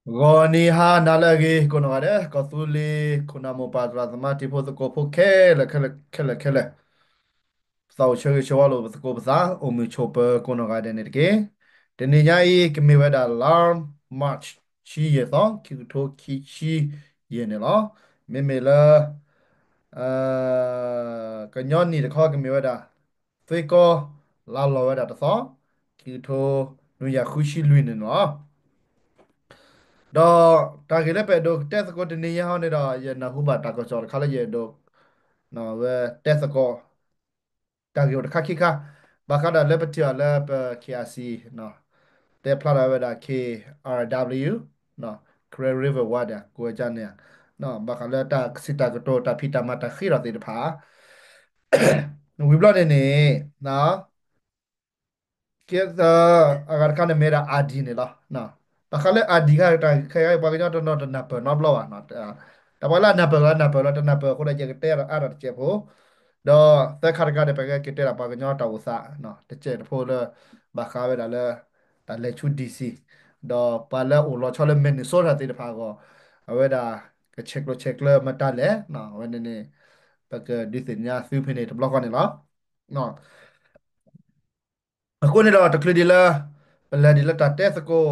ဂီၤနံၤဟါနၤလၢအဂ့ၤ ကိးနီၢ်ဂၤဒဲး ကီၢ်သူလ့ၤ ခိၣ်နၢ်မိၢ်ပၢ်သရၣ်သမါတံၤဖိသကိးဖိခဲလၢာ်ခဲလၢာ်ခဲလၢာ်ခဲလၢာ်, သးအိၣ်ဆၢဂ့ၤဆၢဝါလိာ်ပသကိးပသး အိၣ်မုာ်ဆိးပၢၤကိးနီၢ်ဂၤဒဲးန့ၣ်တက့ၢ်. တနံၤညါအံၤ ကမ့ၢ်ဝဲဒၣ်လါ March ဆံယဲၢ်သီ ခံကထိခံဆံယဲၢ်န့ၣ်လီၤ. မ့မ့ၢ်လၢ ကညီနံၣ်တခီကမ့ၢ်ဝဲဒၣ် သွ့ကီ လါလီၤဝဲဒၣ်တသီ ခံကထိနွံကယၤဃုဆံလွံၢ်န့ၣ်လီၤ. ဒီးတၢ်ဂ့ၢ်လၢပအဲၣ်ဒိးတဲသကိးတနံၤညါဟီန့ၣ်ဒီး ယနၢ်ဟူဘၣ်တၢ်ကစီၣ်တခါလၢယအဲၣ်ဒိး ဝဲတဲသကိး တၢ်ဂ့ၢ်အိၣ်တခါခံခါ, ဘၣ်ဃးဒီးလၢပထံၣ်အီၤလၢပ K R C တဲဖျါဒၣ်ဝဲဒၣ် K R W, Karen River Water ကိးဝဲဒ်န့ၣ်, ဘၣ်ဃးလၢတၢ်ကစံးတၢ်ကတိၤ တၢ်ဖံးတၢ်မၤတၢ်ဃ့ထီၣ်သ့ၣ်တဖၣ် ဝံၤဘျီန့ၣ်န့ၣ် ကဲ အဂၤတခါန့ၣ်မ့ၢ်ဝဲဒၣ် R D န့ၣ်လီၤ. ဘၣ်ဃးလၢ R D ခါ တၢ်ခဲအံၤ ပှၤကညီတနီၤတနၢ်ပၢၢ်နီတဘျီဘၣ်. တၢ်ပှၤလၢအနၢ်ပၢၢ်လီၤ နၢ်ပၢၢ်လီၤ တနၢ်ပၢၢ်အဃိဒီး ယကတဲဒီးအါတၢ်တစဲးဖိ, ဒီးသၢခါတခါန့ၣ် ပကကတဲဒၣ်ပှၤကညီတၢ်အိၣ်သး တစဲးတဖိလၢ ဘၣ်ဃးဝဲဒၣ်လၢ တၢ်လဲၤဆူ D C ဒီးပှၤလၢအိၣ်လီၤဆီလၢ Minnesota သ့ၣ်တဖၣ်အဂီၢ် အဝဲဒၣ် ကဆဲးကျိးဆဲးကျၢမတၤလဲၣ် အဝဲန့ၣ်န့ၣ် ပကဒုးသ့ၣ်ညါသုဖဲန့ၣ်တဘျီဃီန့ၣ်လီၤ. အဃိန့ၣ်ဒီးတချုးဒံးလၢ ပလဲၤဒံးလၢတၢ်တဲသကိး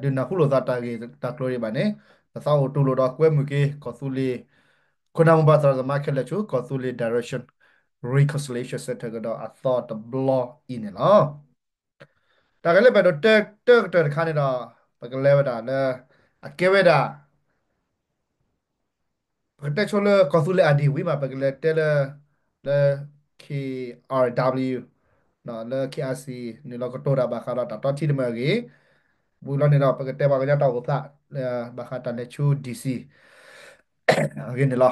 ဒုးနၢ်ဟူလိာ်သးတၢ်ဂ့ၢ်တၢ်ကျိၤဒံးဘၣ်န့ၣ် ပသးအိၣ်တူၢ်လိာ်ဒီးကွဲမုာ်က့ၤ ကီၢ်သူလ့ၤ ခိၣ်နၢ်မိၢ်ပၢ်သရၣ်သမါခဲလၢာ်ဆူ ကီၢ်သူလ့ၤ Direction Reconciliation Center ကဒီးအသီတဘျီအံၤန့ၣ်လီၤ. တၢ်ဂ့ၢ်လၢပအဲၣ်ဒိးတဲတၢ်ကတၢၢ်တခါန့ၣ်ဒီး ပကလဲၤဝဲဒၣ်လၢ အကဲဝဲဒၣ် ပကတဲဆိလၢကီၢ်သူလ့ၤ R D ဝံၤမး ပကလဲၤတဲလၢ လၢ K R W လၢ K R C နုာ်လီၤကတိၤတၢ်ဘၣ်ဃးဒီးတၢ်တီထံတမံၤအဂ့ၢ်, ဝံၤလီၤန့ၣ်ဒီး ပကတဲပှၤကညီတၢ်အိၣ်သး ဘၣ်ဃးတၢ်လဲၤဆူ D C အဂ့ၢ်န့ၣ်လီၤ.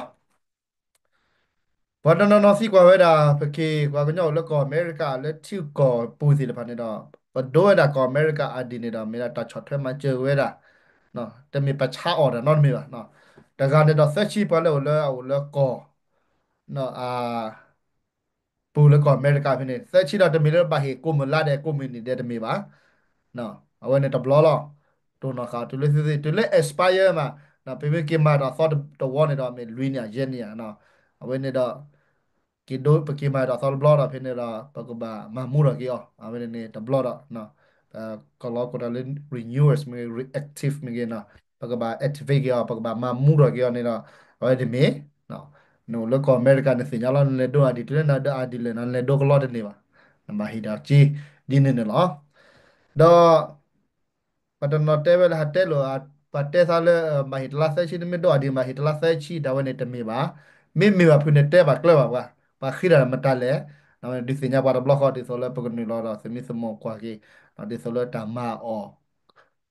ပှၤတနီၤနီၤသံကွၢ်ဝဲဒၣ် ပက့ၤပှၤကညီအိၣ်လၢကီၢ်အမဲရကၤ လၢထံကီၢ်ပူၤသ့ၣ်တဖၣ်န့ၣ်ဒီး ပဒိဝဲဒၣ်ကီၢ်အမဲရကၤ R D န့ၣ်ဒီး မ့ၢ်ဒၣ်တၢ်ဆီၣ်ထွဲမၤစၢၤဝဲဒၣ် တမ့ၢ်ပဆါအီၤတၢ်နီတမံၤဘၣ်. တဂၤန့ၣ်ဒီးသၢဆံ ပှၤလၢအိၣ်လၢကီၢ် ပူၤလၢကီၢ်အမဲရကၤဖဲန့ၣ် သၢဆံဒီးတမ့ၢ်လၢဘၣ်ဟ့ၣ်ကိးမုၢ်လါဒဲးကိးမုၢ်နံၤဒဲးတမ့ၢ်ဘၣ်. အဝဲန့ၣ်တဘျီလီၤ. တိၢ်နီၣ်ဃာ်တုၤလၢသုသ့ၣ် တုၤလၢ expire မး ပမ့ၢ်က့ၤမၤဒီးအသီတဝီန့ၣ်ဒီး မ့ၢ်လွံၢ်နံၣ်ယဲၢ်နံၣ်ဧါ. အဝဲန့ၣ်ဒီး က့ၤဒိ ပက့ၤမၤဒီးအသီတဘျီဒီးဖဲန့ၣ်ဒီး ပကဘၣ်မၤမူထီၣ်က့ၤအီၤ အဝဲန့ၣ်န့ၣ်တဘျီဒီး ကလီကတၢၢ်လၢ renewals မ့ၢ်ဂ့ၤ reactive မ့ၢ်ဂ့ၤ ပကဘၣ် activate က့ၤအီၤ ပကဘၣ်မၤမူထီၣ်က့ၤအီၤန့ၣ်ဒီး အဝဲန့ၣ်မ့ၢ် နအိၣ်လၢကီၢ်အမဲရကၤန့ၣ်သ့ၣ်ညါလီၤ နလဲၤဒိ R D တုၤလၢနဒိ R D လဲၣ် နလဲၤဒိကလီတန့ၢ်ဘၣ်. နဘၣ်ဟ့ၣ်ဒီးက့ၤဒ်န့ၣ်န့ၣ်လီၤ. ဒီး ပှၤတနီၤတဲဝဲလၢဟးတဲလိာ် ပှၤတဲသးလၢ ဘၣ်ဟ့ၣ်တလါသၢဆံ နမ့ၢ်ဒိ R D ဘၣ်ဟ့ၣ်တလါသၢဆံ တၢ်ဝဲန့ၣ်တမ့ၢ်ဘၣ်. မ့မ့ၢ်ဘၣ်ဖုးန့ၣ်တဲဘၣ်ကျၢၤဘၣ်ပှၤ ပှၤဃ့တၢ်မတၤလဲၣ်. ဒုးသ့ၣ်ညါပှၤတဘျီဃီ ဒ်သိးလၢပကနုာ်လီၤဒီးသမံသမိးကွၢ်က့ၤ ဒ်သိးလၢတၢ်မၤအီၤ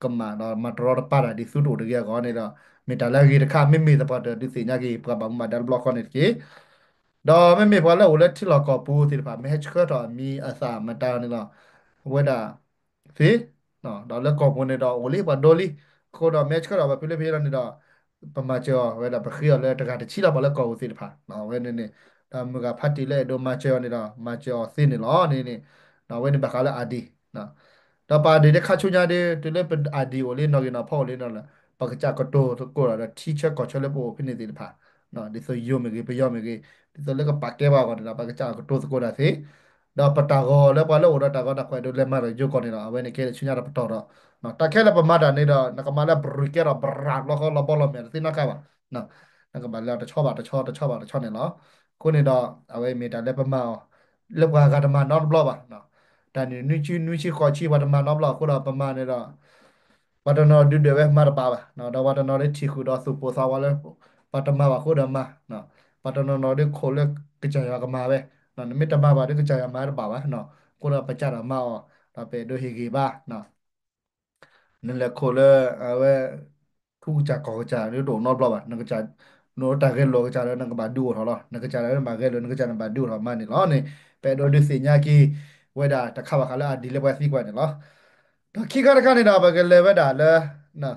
ကမၣ်ဒီးမၤတရီတပါတၢ်ဒ်သုတအိၣ်တဂ့ၤအဂီၢ်န့ၣ်ဒီး မ့ၢ်တၢ်လၢအဂ့ၤတခါ မ့မ့ၢ်သပှၢ်တၢၢ် ဒုးသ့ၣ်ညါက့ၤပှၤဘၣ်မူဘၣ်ဒါတဘျီဃီန့ၣ်တက့ၢ်. ဒီးမ့မ့ၢ်ပှၤလၢအိၣ်လၢထံလီၢ်ကီၢ်ပူၤသ့ၣ်တဖၣ် မ့ၢ်ဟဲဆှၢထီၣ်အမံၤအသၣ်မတၤန့ၣ်လီၤ. အဝဲဒၣ်သ့ ဒီးလၢကီၢ်ပူၤန့ၣ်ဒီးအိၣ်လံပှၤဒိလံ. အဃိဒီးမ့ၢ်ဟဲဆှၢထီၣ်ပှၤဖဲလၢဖဲလီၤန့ၣ်ဒီး ပမၤစၢၤအီၤဝဲဒၣ် ပဃ့အီၤလၢတဂၤတဆံလီၤ ပှၤလၢကီၢ်ပူၤသ့ၣ်တဖၣ် အဝဲန့ၣ်န့ၣ် ဒီးမုၢ်ဂၤဖါတံၢ်လၢအဲၣ်ဒိးမၤစၢၤအီၤန့ၣ်ဒီး မၤစၢၤအီၤသ့န့ၣ်လီၤန့ၣ်န့ၣ် အဝဲန့ၣ်ဘၣ်ဃးလၢ R D ဒီးပ R D တခါဆူညါဒီး တုၤလၢပ R D အိၣ်လံနီၢ်ဂ့ၤနီၢ်ဖီအိၣ်လံနီၢ်လၢ ပကစၢ်ကတိၤသကိးဒီးထံဆၢကီၢ်ဆၢလၢပအိၣ်ဖဲန့ၣ်သ့ၣ်တဖၣ် ဒ်သိးယိၤမ့ၢ်ဂ့ၤ ပယီၤမ့ၢ်ဂ့ၤ ဒ်သိးလၢကပာ်ကဲပှၤအဂီၢ်န့ၣ်ဒီး ပကစၢ်ကတိၤသကိးတၢ်သ့ ဒီးပတၢ်ဂီၤလၢပှၤလၢအိၣ်ဒီးတၢ်ဂီၤတၢ်ဖှဲးဒိးလဲၤမၤဒီးယိၤကီၢ်န့ၣ်ဒီး အဝဲန့ၣ်ကဲလၢဆူညါတပတီၢ်ဒီး တၢ်ခဲလၢာ်ပမၤတၢ်န့ၣ်ဒီး နကမၤလၢဘြံၤကဲဒီးဘြၢ်ဘျီဃီလီၤဘီလီၤမဲာ်တသ့နီတခါဘၣ် နကဘၣ်လဲၤတဆီဘၣ်တဆီ တဆီဘၣ်တဆီန့ၣ်လီၤ. အဃိန့ၣ်ဒီး အဝဲမ့ၢ်တၢ်လၢပမၤအီၤ လၢပှၤဂၤတမၤနီတဘျီဘၣ်. တၢ်န့ၣ်နွံဆံ နွံဆံဃိးဆံ ပှၤတမၤနီတဘျီအဃိဒီးပမၤန့ၣ်ဒီး ပှၤတနီၤဒုးဒွဲၣ်ဝဲမၤတဘၣ်ဘၣ် ဒီးပှၤတနီၤဒုးထံၣ်ဃုာ်ဒီးသူၣ်ပိာ်သးဝးလၢ ပှၤတမၤဘၣ်အဃိဒီးမၤ ပှၤတနီၤနီၤဒုးခိၣ်လၢကစၢ်ယွၤကမၤဝဲ နမ့ၢ်တမၤဘၣ်ဒုးကစၢ်ယွၤမၤတဘၣ်ဘၣ် အဃိဒီးပစးဒီးမၤအီၤ ဒီးပအဲၣ်ဒိးဟ့ၣ်ဂ့ၤဘၣ် နလဲၤခိၣ်လၢ အဝဲ ထူကစၢ်ကီၢ်ကစၢ် နတအိၣ်နီတဘျီဘၣ် နကစၢ် နအိၣ်တၢ်ဂဲၤလိာ်ကစၢ်ဒီး နကဘၣ်ဒုးအိၣ်ထီၣ်လီၤ နကစၢ်ဒီးနဘၣ်ဂဲၤလိာ် နကစၢ်နဘၣ်ဒုးအိၣ်ထီၣ်မးန့ၣ်လီၤန့ၣ် ပအဲၣ်ဒိးဒုးသ့ၣ်ညါက့ၤဝဲဒၣ်တခါဘၣ်ဃးလၢ R D လၢပှၤသံကွၢ်န့ၣ်လီၤ. ဒီးခံခါတခါန့ၣ်ဒီး ပကလဲၤဝဲဒၣ်လၢ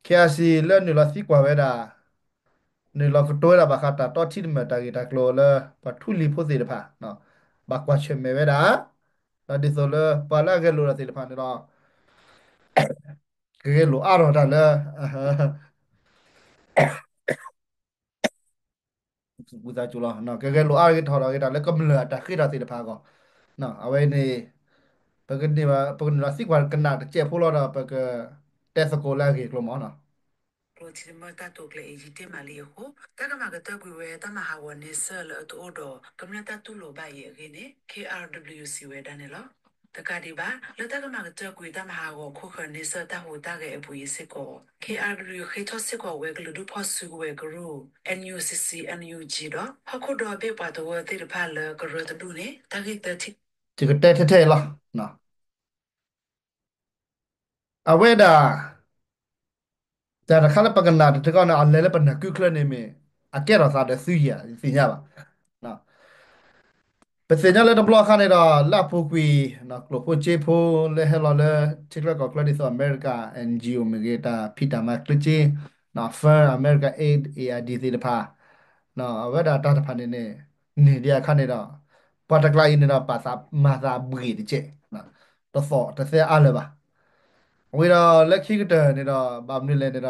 K R C လၢနုာ်လီၤသံကွၢ်ဝဲဒၣ် နုာ်လီၤကတိၤဝဲဒၣ်ဘၣ်ဃးတၢ်တီထံတမံၤတၢ်ဂ့ၢ်တၢ်ကျိၤလၢ ပှၤထူလံၤဖိသ့ၣ်တဖၣ် ဘၣ်ကွၢ်ဆၢၣ်မဲာ်ဝဲဒၣ် ဒီးဒ်သိးလၢပှၤလၢအဂဲၤလိာ်တၢ်သ့ၣ်တဖၣ်န့ၣ်ဒီး ကဂဲၤလိာ်အါထီၣ်တၢ်လၢ ဝံသးစူၤလီၤ, ကဂဲၤလိာ်အါဂ့ၤထီၣ်ဒီးဂ့ၤတၢ်လၢကမျၢၢ်အတၢ်ဃ့ထီၣ်သ့ၣ်တဖၣ်အဂီၢ်, အဝဲန့ၣ် ပကန့ၢ်ဘၣ် ပကနုာ်လီၤသံကွၢ်ကနၣ်တစဲးဖိလီၤဒီး ပကတဲသကိးလၢအဂ့ၢ်အကျိၤမးနီၤ. ကျိထံတမၢတၢ်တိာ်ကျဲၤအံၤယံာ်တ့ၢ်မးလံအဃိ, တၢ်ကမၤကတၢၢ်ကွံာ်ဝဲတၢ်မၤဟးဂီၤန့ဆၢၣ်လၢအတအိၣ်ဒီး ကမျၢၢ်တၢ်တူၢ်လိာ်ဘၣ်အံၤအဂ့ၢ်န့ၣ် K R W စံးဝဲဒၣ်န့ၣ်လီၤ. တကးဒံးဘၣ် လၢတၢ်ကမၤကတၢၢ်ကွံာ်တၢ်မၤဟးဂီၤခိၣ်ဃၢၤန့ဆၢၣ်တၢ်ဟူးတၢ်ဂဲၤအပူၤအံၤစ့ၢ်ကီး K R W ဃ့ထီၣ်စ့ၢ်ကီးဝဲကလုာ်ဒူၣ်ဖီၣ်စုကဝဲၤကရူၢ် N U C C N U G ဒီး ဟီၣ်ခိၣ်ဒီဘ့ၣ်ပှၤသဝီသ့ၣ်တဖၣ်လၢကရၢတဒူၣ်န့ၣ် တၢ်ဂ့ၢ်သၢထံၣ် ယကတဲထဲထဲအံၤလီၤ. အဝဲဒၣ် တၢ်တခါလၢပကနၣ်တထံကီၢ်န့ၣ် အလဲၤလၢပနၢ်ကုချၢန့ၣ်မ့ၢ် အကဲထီၣ်သးဒီးသုယၤ ယသ့ၣ်ညါဘၣ်. ပသ့ၣ်ညါလၢတဘျီအခါန့ၣ်ဒီး လၢအပူၤကွံာ် ကျိၣ်ဖိစ့ဖိလၢဟဲလီၤလၢ ထံချၢကီၢ်ချၢဒ်သိးအမဲရကၤ N G O မ့ၢ်ဂ့ၤ တၢ်ဖံးတၢ်မၤချ့စ့ Fund America Aid A I D သ့ၣ်တဖၣ် အဝဲဒၣ်တၢ်တဖၣ်န့ၣ်န့ၣ် န့ၢ်ဒံးအခါန့ၣ်ဒီး ပှၤတကျါအံၤန့ၣ်ဒီး ပာ်သးမၤသးဘှ့ၣ်တကဲး တသီၣ်တသဲအါလၢၤဘၣ်. အဝဲဒီးလၢခံကတၢၢ်န့ၣ်ဒီး ဘၣ်မနုၤလဲၣ်န့ၣ်ဒီး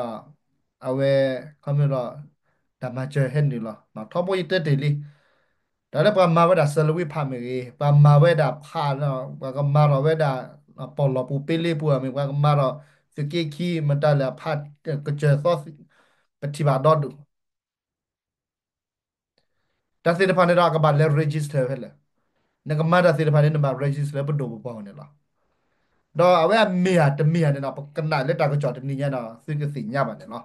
အဝဲ ခီမ့ၢ်ဒီး တၢ်မၤစၢၤဟဲနုာ်လီၤ ထီဘိယတဲတ့ၢ်လံ တၢ်လၢပှၤမၤဝဲဒၣ် salary ဖးမ့ၢ်ဂ့ၤ ပှၤမၤဝဲဒၣ်ဖး ပှၤကမၤထီၣ်ဝဲဒၣ် ပီၣ်လီၢ်ပူၤပ့လ့ပူၤမ့ၢ် ပှၤကမၤထီၣ် သုးက့ခံ မတၤလဲၣ်အဖး ကစၢၢ်သီ ပထံၣ်ဘၣ်ဒီဒူၣ် တၢ်သ့ၣ်တဖၣ်န့ၣ်ဒီး အကဘၣ်လဲၤ register ဖဲလဲၣ်. နကမၤတၢ်သ့ၣ်တဖၣ်န့ၣ် နဘၣ် register လၢပဒိၣ်ပပှၢ်အဂီၢ်န့ၣ်လီၤ. ဒီးအဝဲအမ့ၢ်ဧါတမ့ၢ်ဧါန့ၣ်ဒီး ပကနၣ်လၢတၢ်ကစီၣ်တနံၤညါဒီး သုကသ့ၣ်ညါဘၣ်န့ၣ်လီၤ.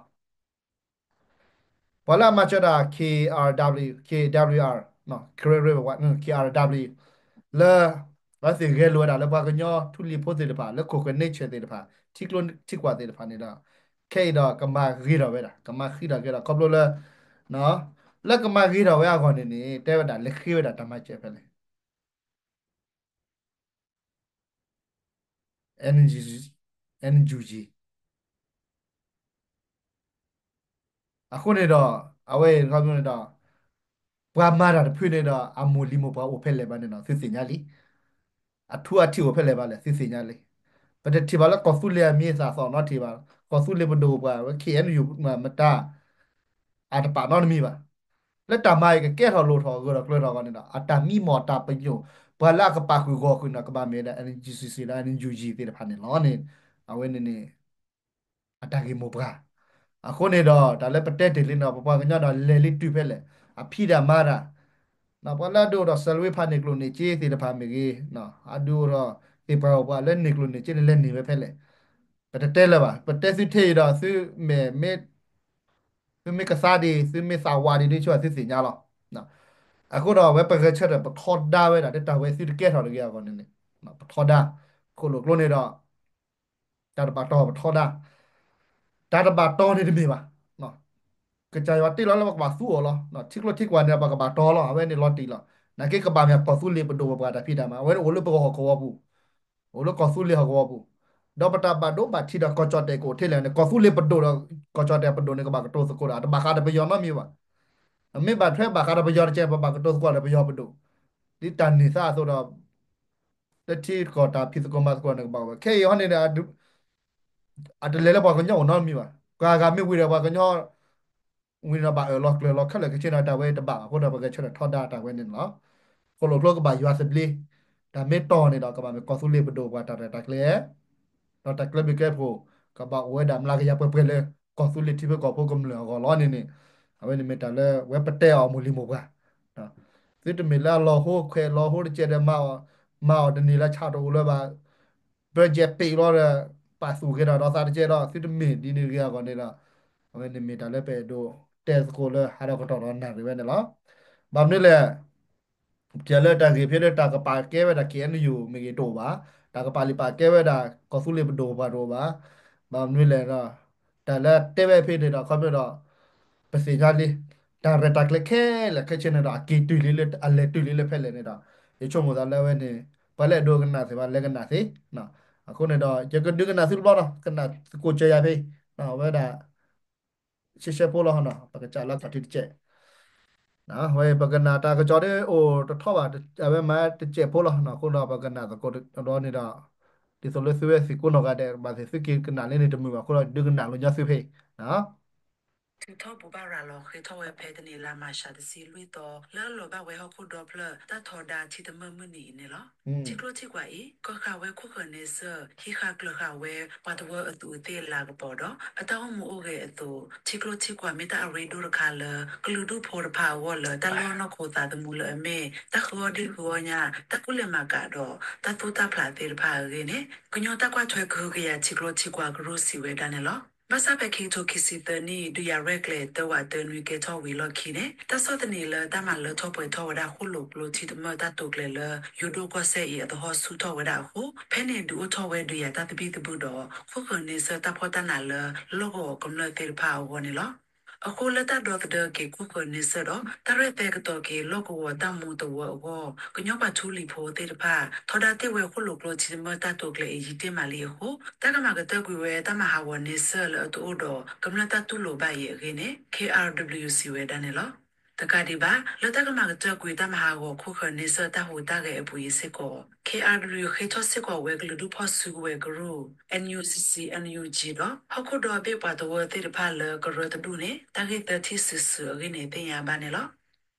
ပှၤလၢအမၤစၢၤဒၣ် K R W K W R Karen River Watch K R W လၢ အဝဲသ့ၣ်ဂဲၤလိာ်ဝဲဒၣ်လၢပှၤကညီထူလံၤဖိသ့ၣ်တဖၣ် လၢခိၣ်ဃၢၤ nature သ့ၣ်တဖၣ် ထံကျိထံကွၢ်သ့ၣ်တဖၣ်န့ၣ်ဒီး ခဲအံၤဒီးကမၤဂ့ၤထီၣ်ဝဲဒၣ် ကမၤဃံးထီၣ်က့ၤဒီး ခီဖျိလၢ လၢကမၤဂ့ၤထီၣ်ဝဲအဂီၢ်န့ၣ်န့ၣ် တဲဝဲဒၣ်လဲၤဃ့ဝဲဒၣ်တၢ်မၤစၢၤဖဲလဲၣ် N G G အဃိန့ၣ်ဒီး အဝဲခီဖျိန့ၣ်ဒီး ပှၤမၤတၢ်တဖုန့ၣ်ဒီး အမိၢ်လံၤမိၢ်ပှၢ်အိၣ်ဖဲလဲၣ်ဘၣ်န့ၣ်ဒီး သုသ့ၣ်ညါလံ. အထူအထံးအိၣ်ဖဲလဲၣ်ဘၣ်လဲၣ် သုသ့ၣ်ညါလံ. ပတထံၣ်ဘၣ်လၢကီၢ်သူလ့ၤအမံၤအသၣ်သီၣ်နီတထံၣ်ဘၣ်. ကီၢ်သူလ့ၤပဒိၣ်ပှၤဝဲ K N U မတၤ အတပာ်နီတမံၤဘၣ်. လၢတၢ်မၤအံၤကကဲထီၣ်လိၣ်ထီၣ်ဂၢၢ်ထီၣ်ကျၢၤထီၣ်အဂီၢ်န့ၣ်ဒီး အတၢ်မံမီၢ်တၢ်ပညိၣ် ပှၤလၢအကပာ်ဃုာ်ဂီၢ်ဃုာ်န့ၣ် ကဘၣ်မ့ၢ်ဝဲဒၣ် N G C C ဒီး N U G သ့ၣ်တဖၣ်န့ၣ်လီၤန့ၣ် အဝဲန့ၣ်န့ၣ် အတၢ်ဂ့ၢ်မိၢ်ပှၢ်. အဃိန့ၣ်ဒီး တၢ်လၢပတဲတ့ၢ်လံန့ၣ်ဒီး ပပှၤကညီဒီးလဲၤလံတုၤဖဲလဲၣ် အဖံးတၢ်မၤတၢ် ပှၤလၢအဒုးအိၣ်ထီၣ် salary ဖးန့ၢ်ကျိၣ်န့ၢ်စ့သ့ၣ်တဖၣ်မ့ၢ်ဂ့ၤ, အဒုးအိၣ်ထီၣ်သ့ၣ်ပှၢ်အိၣ်ပှၤလၢန့ၢ်ကျိၣ်န့ၢ်စ့န့ၣ် လဲၤန့ၢ်ဝဲဖဲလဲၣ်. ပတတဲလၢၤဘၣ်. ပတဲသုထဲအံၤဒီး သုမ့ၢ် သုမ့ၢ်ကသါဒံး သုမ့ၢ်သးဝးဒံး ဒ်ဆိသုသ့ၣ်ညါလီၤ. အဃိဒီးအဝဲပဂဲၤဆၢထၢၣ်ပထီဒါဝဲဒၣ် လၢတၢ်ဝဲသုတကဲထီၣ်တဂ့ၤအဂီၢ်န့ၣ်န့ၣ် ပထီဒါ ခိၣ်လိာ်ကျိန့ၣ်ဒီး တၢ်တဘၣ်တီၢ်ပထီဒါ တၢ်တဘၣ်တီၢ်န့ၣ်တမ့ၢ်ဘၣ်. ကစၢ်ယွၤတ့လီၤလၢပကဘၣ်သူအီၤလီၤ. ထံကျိထံကွၢ်န့ၣ် ပကဘၣ်တီၢ်လီၤ. အဝဲန့ၣ်လီၤတံၢ်လီၤ. နာ်က့ကဘၣ်မ့ၢ်ကီၢ်သူလ့ၤပဒိၣ်ပပှၢ်တၢ်ဖံးတၢ်မၤ အဝဲန့ၣ်အိၣ်လၢပဂီၢ်ဟီၣ်ကဝီၤပူၤ အိၣ်လၢကီၢ်သူလ့ၤဟီၣ်ကဝီၤပူၤ ဒီးပတၢ်ဘၣ်ဒိဘၣ်ထံးဒီးကီၢ်ကၠီၣ်တဲၣ်ကအိၣ်ထဲလဲၣ်န့ၣ် ကီၢ်သူလ့ၤပဒိၣ်ဒီး ကီၢ်ကၠီၣ်တဲၣ်ပဒိၣ်န့ၣ် ကဘၣ်ကတိၤသကိးဒီး အတဘၣ်ဃးဒီးပယီၤနီတမံၤဘၣ်. မ့ၢ်ဘၣ်ထွဲဘၣ်ဃးဒီးပယီၤတကဲ ပဘၣ်ကတိၤသကိးဒီးပယီၤပဒိၣ် ဒ်တၢ်န့ၢ်သါအသိးဒီး လၢထံကီၢ်တၢ်ဖံးသကိးမၤသကိးန့ၣ် ကဘၣ်ဝဲ ခဲအံၤဟီန့ၣ်ဒီး အတလဲၤလၢပှၤကညီအိၣ်နီတမံၤဘၣ်. ပှၤဂၤမ့ၢ်ဝံၤဒီးပှၤကညီ ဝံၤဒီးဘၣ်အၢၣ်လီၤကျၢၤလီၤခဲလၢာ်ခဲဆ့န့ၣ် တၢ်ဝဲတဘၣ်ဘၣ်. အဃိဒီးပဂဲၤဆၢထၢၣ်ထီဒါတၢ်ဝဲန့ၣ်လီၤ. ခိၣ်လိာ်ကျိကဘၣ်ယွၤသဘျ့ တၢ်မ့ၢ်တီၢ်န့ၣ်ဒီး ကဘၣ်မ့ၢ်ကီၢ်သူလ့ၤပဒိၣ်ပှၤတၢ်ရဲၣ်တၢ်ကျဲၤ ဒီးတၢ်ကျဲဘျုးကျဲဖှိၣ် ကဘၣ်အိၣ်ဝဲဒၣ်မျးကယၤပှဲၤပှဲၤလၢ ကီၢ်သူလ့ၤထံဖိကီၢ်ဖိကမျၢၢ်အဂီၢ်လီၤန့ၣ်န့ၣ် အဝဲန့ၣ်မ့ၢ်တၢ်လၢဝဲပတဲအီၤမိၢ်လံၤမိၢ်ပှၢ် သုတမ့ၢ်လၢအလီၤဟိခွဲးလီၤဟိတကဲဒီး မၤအီၤတန့ၢ်လၢဆၣ်တအိၣ်လၢၤဘၣ် ပၢကဲးပ့းလီၤဒီး ပာ်သူၣ်ဂ့ၤဒီးဒီးသးတကဲဒီး သုတမ့ၢ်ဒ်န့ၣ်တဂ့ၤအဂီၢ်န့ၣ်ဒီး အဝဲန့ၣ်မ့ၢ်တၢ်လၢပအဲၣ်ဒိးတဲသကိးလၢဟးဒီးကတီၢ်ဒီးနၣ်ရံၣ်ဝဲန့ၣ်လီၤ. ဘၣ်မနုၤလဲၣ် ပထံၣ်လၢတၢ်ဂ့ၢ်ဖဲလၢတၢ်ကပာ်ကဲဝဲဒၣ် K N U မ့ၢ်ဂ့ၤတအိၣ်ဘၣ်, တၢ်ကပာ်လံာ်ပာ်ကဲဝဲဒၣ် ကီၢ်သူလ့ၤပဒိၣ်ပပှၢ်တအိၣ်ဘၣ်. ဘၣ်မနုၤလဲၣ်ဒီး တၢ်လၢတဲဝဲဖဲန့ၣ်ဒီး ခီဖျိဒီး ပသ့ၣ်ညါလံ တၢ်ရဲၣ်တၢ်ကျဲၤခဲလၢာ်ခဲဆ့န့ၣ်ဒီး အက့ၤတုၤလံလၢ အလဲၤတုၤလံလၢဖဲလဲၣ်န့ၣ်ဒီး ယဆိကမိၣ်သးလၢအဝဲန့ၣ် ပှၤလၢအဒိကနၣ်သ့ၣ်တဖၣ် လဲၤကနၣ်သ့. အဃိန့ၣ်ဒီး ယကဒုးကနၣ်သုတဘျီဒီး ကနၣ်သကိးစၢၤယၤဖဲ အဝဲဒၣ် ရှဲရှဲဖိလီၤ ပကစးလၢအခီၣ်ထံးတကဲး ဝဲပကနၣ်တၢ်ကစီၣ်ဒ်အိၣ်တထီဘၣ် အဝဲမၤတစဲးဖိလီၤ. အဃိဒီးပကနၣ်သကိးတဘျီန့ၣ်ဒီး ဒ်သိးလၢသုဝဲသံးကိးနီၢ်ဂၤဒဲး ဘၣ်သ့ၣ်သုက့ၤကနၣ်လၢန့ၣ်တမုာ်ဘၣ်အဃိဒီး ဒုးကနၣ်လိာ်ညီသုဖဲအံၤ ထုးထီၣ်ဘိးဘၣ်ရၤလီၤဃ့ထီၣ်ဝဲဖဲတနံၤလါမၤရှးတဆံလွံၢ်သီ လၢအလီၤဘၣ်ဝဲဟီၣ်ခိၣ်ဒီဖျၢၣ် တၢ်ထီဒါထံတမၢၣ်မုၢ်နံၤအံၤန့ၣ်လီၤ. ထံကျိထံကွာ်အံၤ ကီဃာ်ဝဲခိၣ်ဃၢၤန့ဆၢၣ် ဟံးဃာ်ကျၢၤဃာ်ဝဲ ပှၤတဝၢအသူးအသ့ၣ်လၤကပီၤဒီး အတၢ်အိၣ်မူအိၣ်ဂဲၤအသိး ထံကျိထံကွာ်မ့ၢ်တၢ်အရ့ဒိၣ်တခါလၢ ကလုာ်ဒူၣ်ဖိတဖၣ်အဂီၢ်လၢ တၢ်လီၢ်နီၢ်ခိသးသမူလၢအမ့ၢ် တၢ်ဃုအီၣ်ဒ့ၣ်ဃုအီၣ်ညၣ် တၢ်ကူၣ်လဲၤမၤကၤဒီး တၢ်သူၣ်တၢ်ဖျးသ့ၣ်တဖၣ်အဂ့ၢ်န့ၣ် ကညီတၢ်ကွၢ်ထွဲကဟုကယာ်ထံကျိထံကွာ်ကရူၢ်စံးဝဲဒၣ်န့ၣ်လီၤ. ဘၣ်ဆၣ်ဖဲခံကထိခံဆံသၢနံၣ် ဒုးယၤရဲၣ်ကျဲၤတၢဝးတၢနွံကဲထီၣ်ဝံၤလီၢ်ခံန့ၣ် တၢ်ဆီၣ်သနံးလၢတၢ်မၤလၢထီၣ်ပှဲၤထီၣ်ဝဲဒၣ်ဃိၣ်လိာ်ကျိထံတမၢၣ်တၢ်တိာ်ကျဲၤလၢ ယိၤဒိၣ်ကီၢ်စဲၣ်အံၤအသဟီၣ်ဆူၣ်ထီၣ်ဝဲဒၣ်အဃိ ဖဲန့ၣ်ဒုးအိၣ်ထီၣ်ဝဲဒုးယၤတၢ်သဘံၣ်သဘုၣ်ဒီး ခိၣ်ဃၢၤန့ဆၢၣ်တၢ်ဖှီၣ်တၢ်နးလၢလီၢ်ကဝီၤကမျၢၢ်သ့ၣ်တဖၣ်အဂီၢ်န့ၣ်လီၤ. အဃိလၢတၢ်ဒီသဒၢက့ၤခိၣ်ဃၢၤန့ဆၢၣ်ဒီး တၢ်ရဲၣ်သဲကတီၤက့ၤလီၢ်ကဝီၤတၢ်မူသဝၢအဂီၢ် ကညီပှၤထူလံၤဖိသ့ၣ်တဖၣ် ထီဒါတ့ၢ်ဝဲဃိၣ်လိာ်ကျိထံတမၢၣ်တၢ်တိာ်ကျဲၤအံၤယံာ်တ့ၢ်မးလံအဃိ တၢ်ကမၤကတၢၢ်ကွံာ်ဝဲတၢ်မၤဟးဂီၤန့ဆၢၣ်လၢအတအိၣ်ဒီးကမျၢၢ်တၢ်တူၢ်လိာ်ဘၣ်အံၤအဂ့ၢ်န့ၣ် K R W စံးဝဲဒၣ်န့ၣ်လီၤ. တကးဒံးဘၣ် လၢတၢ်ကမၤကတၢၢ်ကွံာ်တၢ်မၤဟးဂီၤခိၣ်ဃၢၤန့ဆၢၣ်တၢ်ဟူးတၢ်ဂဲၤအပူၤအံၤစ့ၢ်ကီး K R W ဃ့ထီၣ်စ့ၢ်ကီးဝဲကလုာ်ဒူၣ်ဖီၣ်စုကဝဲၤကရူၢ် N U C C N U G ဒီး ဟီၣ်ခိၣ်ဒီဘ့ၣ်ပှၤတဝၢသ့ၣ်တဖၣ်လၢကရၢတဒူၣ်န့ၣ် တၢ်ဂ့ၢ်သၢထံၣ်စုာ်စုာ်အဂ့ၢ်န့ၣ်သ့ၣ်ညါဘၣ်န့ၣ်လီၤ.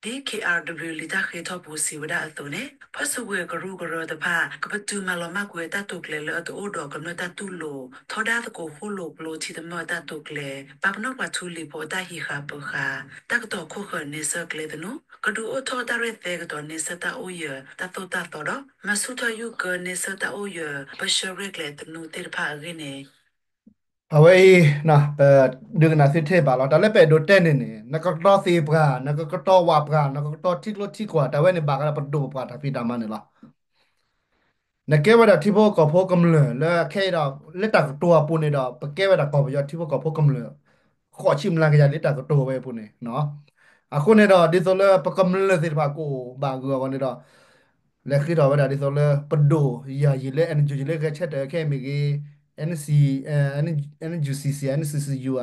ဒ် K R W လံာ်တၢ်ဃ့ထီၣ်ပူၤစံးဝဲဒၣ်အသိးန့ၣ် ဖီၣ်စုကဝဲၤကရူၢ်ကရၢတဖၣ် ကပတုာ်မၤလီၤမၢ်ကွံာ်တၢ်တိာ်ကျဲၤလၢအတအိၣ်ဒီးကမျၢၢ်တၢ်တူၢ်လိာ် ထီဒါသကိးဃိၣ်လိာ်ကျိထံတမၢၣ်တၢ်တိာ်ကျဲၤ ပာ်ပနီၣ်ပှၤထူလံၤဖိအတၢ်ဟံးဃာ်ပၢၤဃာ် တၢ်ကတီၤခိၣ်ဃၢၤန့ဆၢၣ်ကျဲသနူ ကဒုးအိၣ်ထီၣ်တၢ်ရဲၣ်သဲကတီၤန့ဆၢၣ်တၢ်အိၣ်ယၢၤတၢ်သိၣ်တၢ်သီဒီး မၤဆူၣ်ထီၣ်ယူၢ်ကၢန့ဆၢၣ်တၢ်အိၣ်ယၢၤ ပၢဆှၢရဲၣ်ကျဲၤသနူသ့ၣ်တဖၣ်အဂ့ၢ်န့ၣ် အဝဲအံၤ ပဒုးကနၣ်သုထဲဘၣ်လီၤ. တၢ်လၢပအဲၣ်ဒိးတဲန့ၣ်န့ၣ် နကကတီၤသ့ၣ်ပှၢ် နကကတီၤဝၣ်ပှၢ် နကကတီၤထံကျိထံကွၢ် တၢ်ဝဲန့ၣ်ဘၣ်ဃးဒီးပဒိၣ်ပပှၢ်တၢ်ဖံးတၢ်မၤန့ၣ်လီၤ. နကဲဝဲဒၣ်ထံဖိကီၢ်ဖိကမျၢၢ်လၢခဲအံၤဒီး လၢတၢ်ကတိၤအပူၤန့ၣ်ဒီး ပကဲဝဲဒၣ်ကီၢ်ပယီၤထံဖိကီၢ်ဖိကမျၢၢ် ဃိးဆံမျးကယၤလၢတၢ်ကတိၤဝဲအပူၤန့ၣ် အဃိန့ၣ်ဒီး ဒ်သိးလၢပကမျၢၢ်သ့ၣ်တဖၣ်ကအိၣ်ဘၣ်ဂုာ်အဂီၢ်န့ၣ်ဒီး လဲၤဃ့ထီၣ်ဝဲဒၣ်ဒ်သိးလၢပဒိၣ်ယၤယံာ်လၢ N U G လၢဂဲၤဆၢထၢၣ်ခဲအံၤမ့ၢ်ဂ့ၤ N C, N U C C, N C C U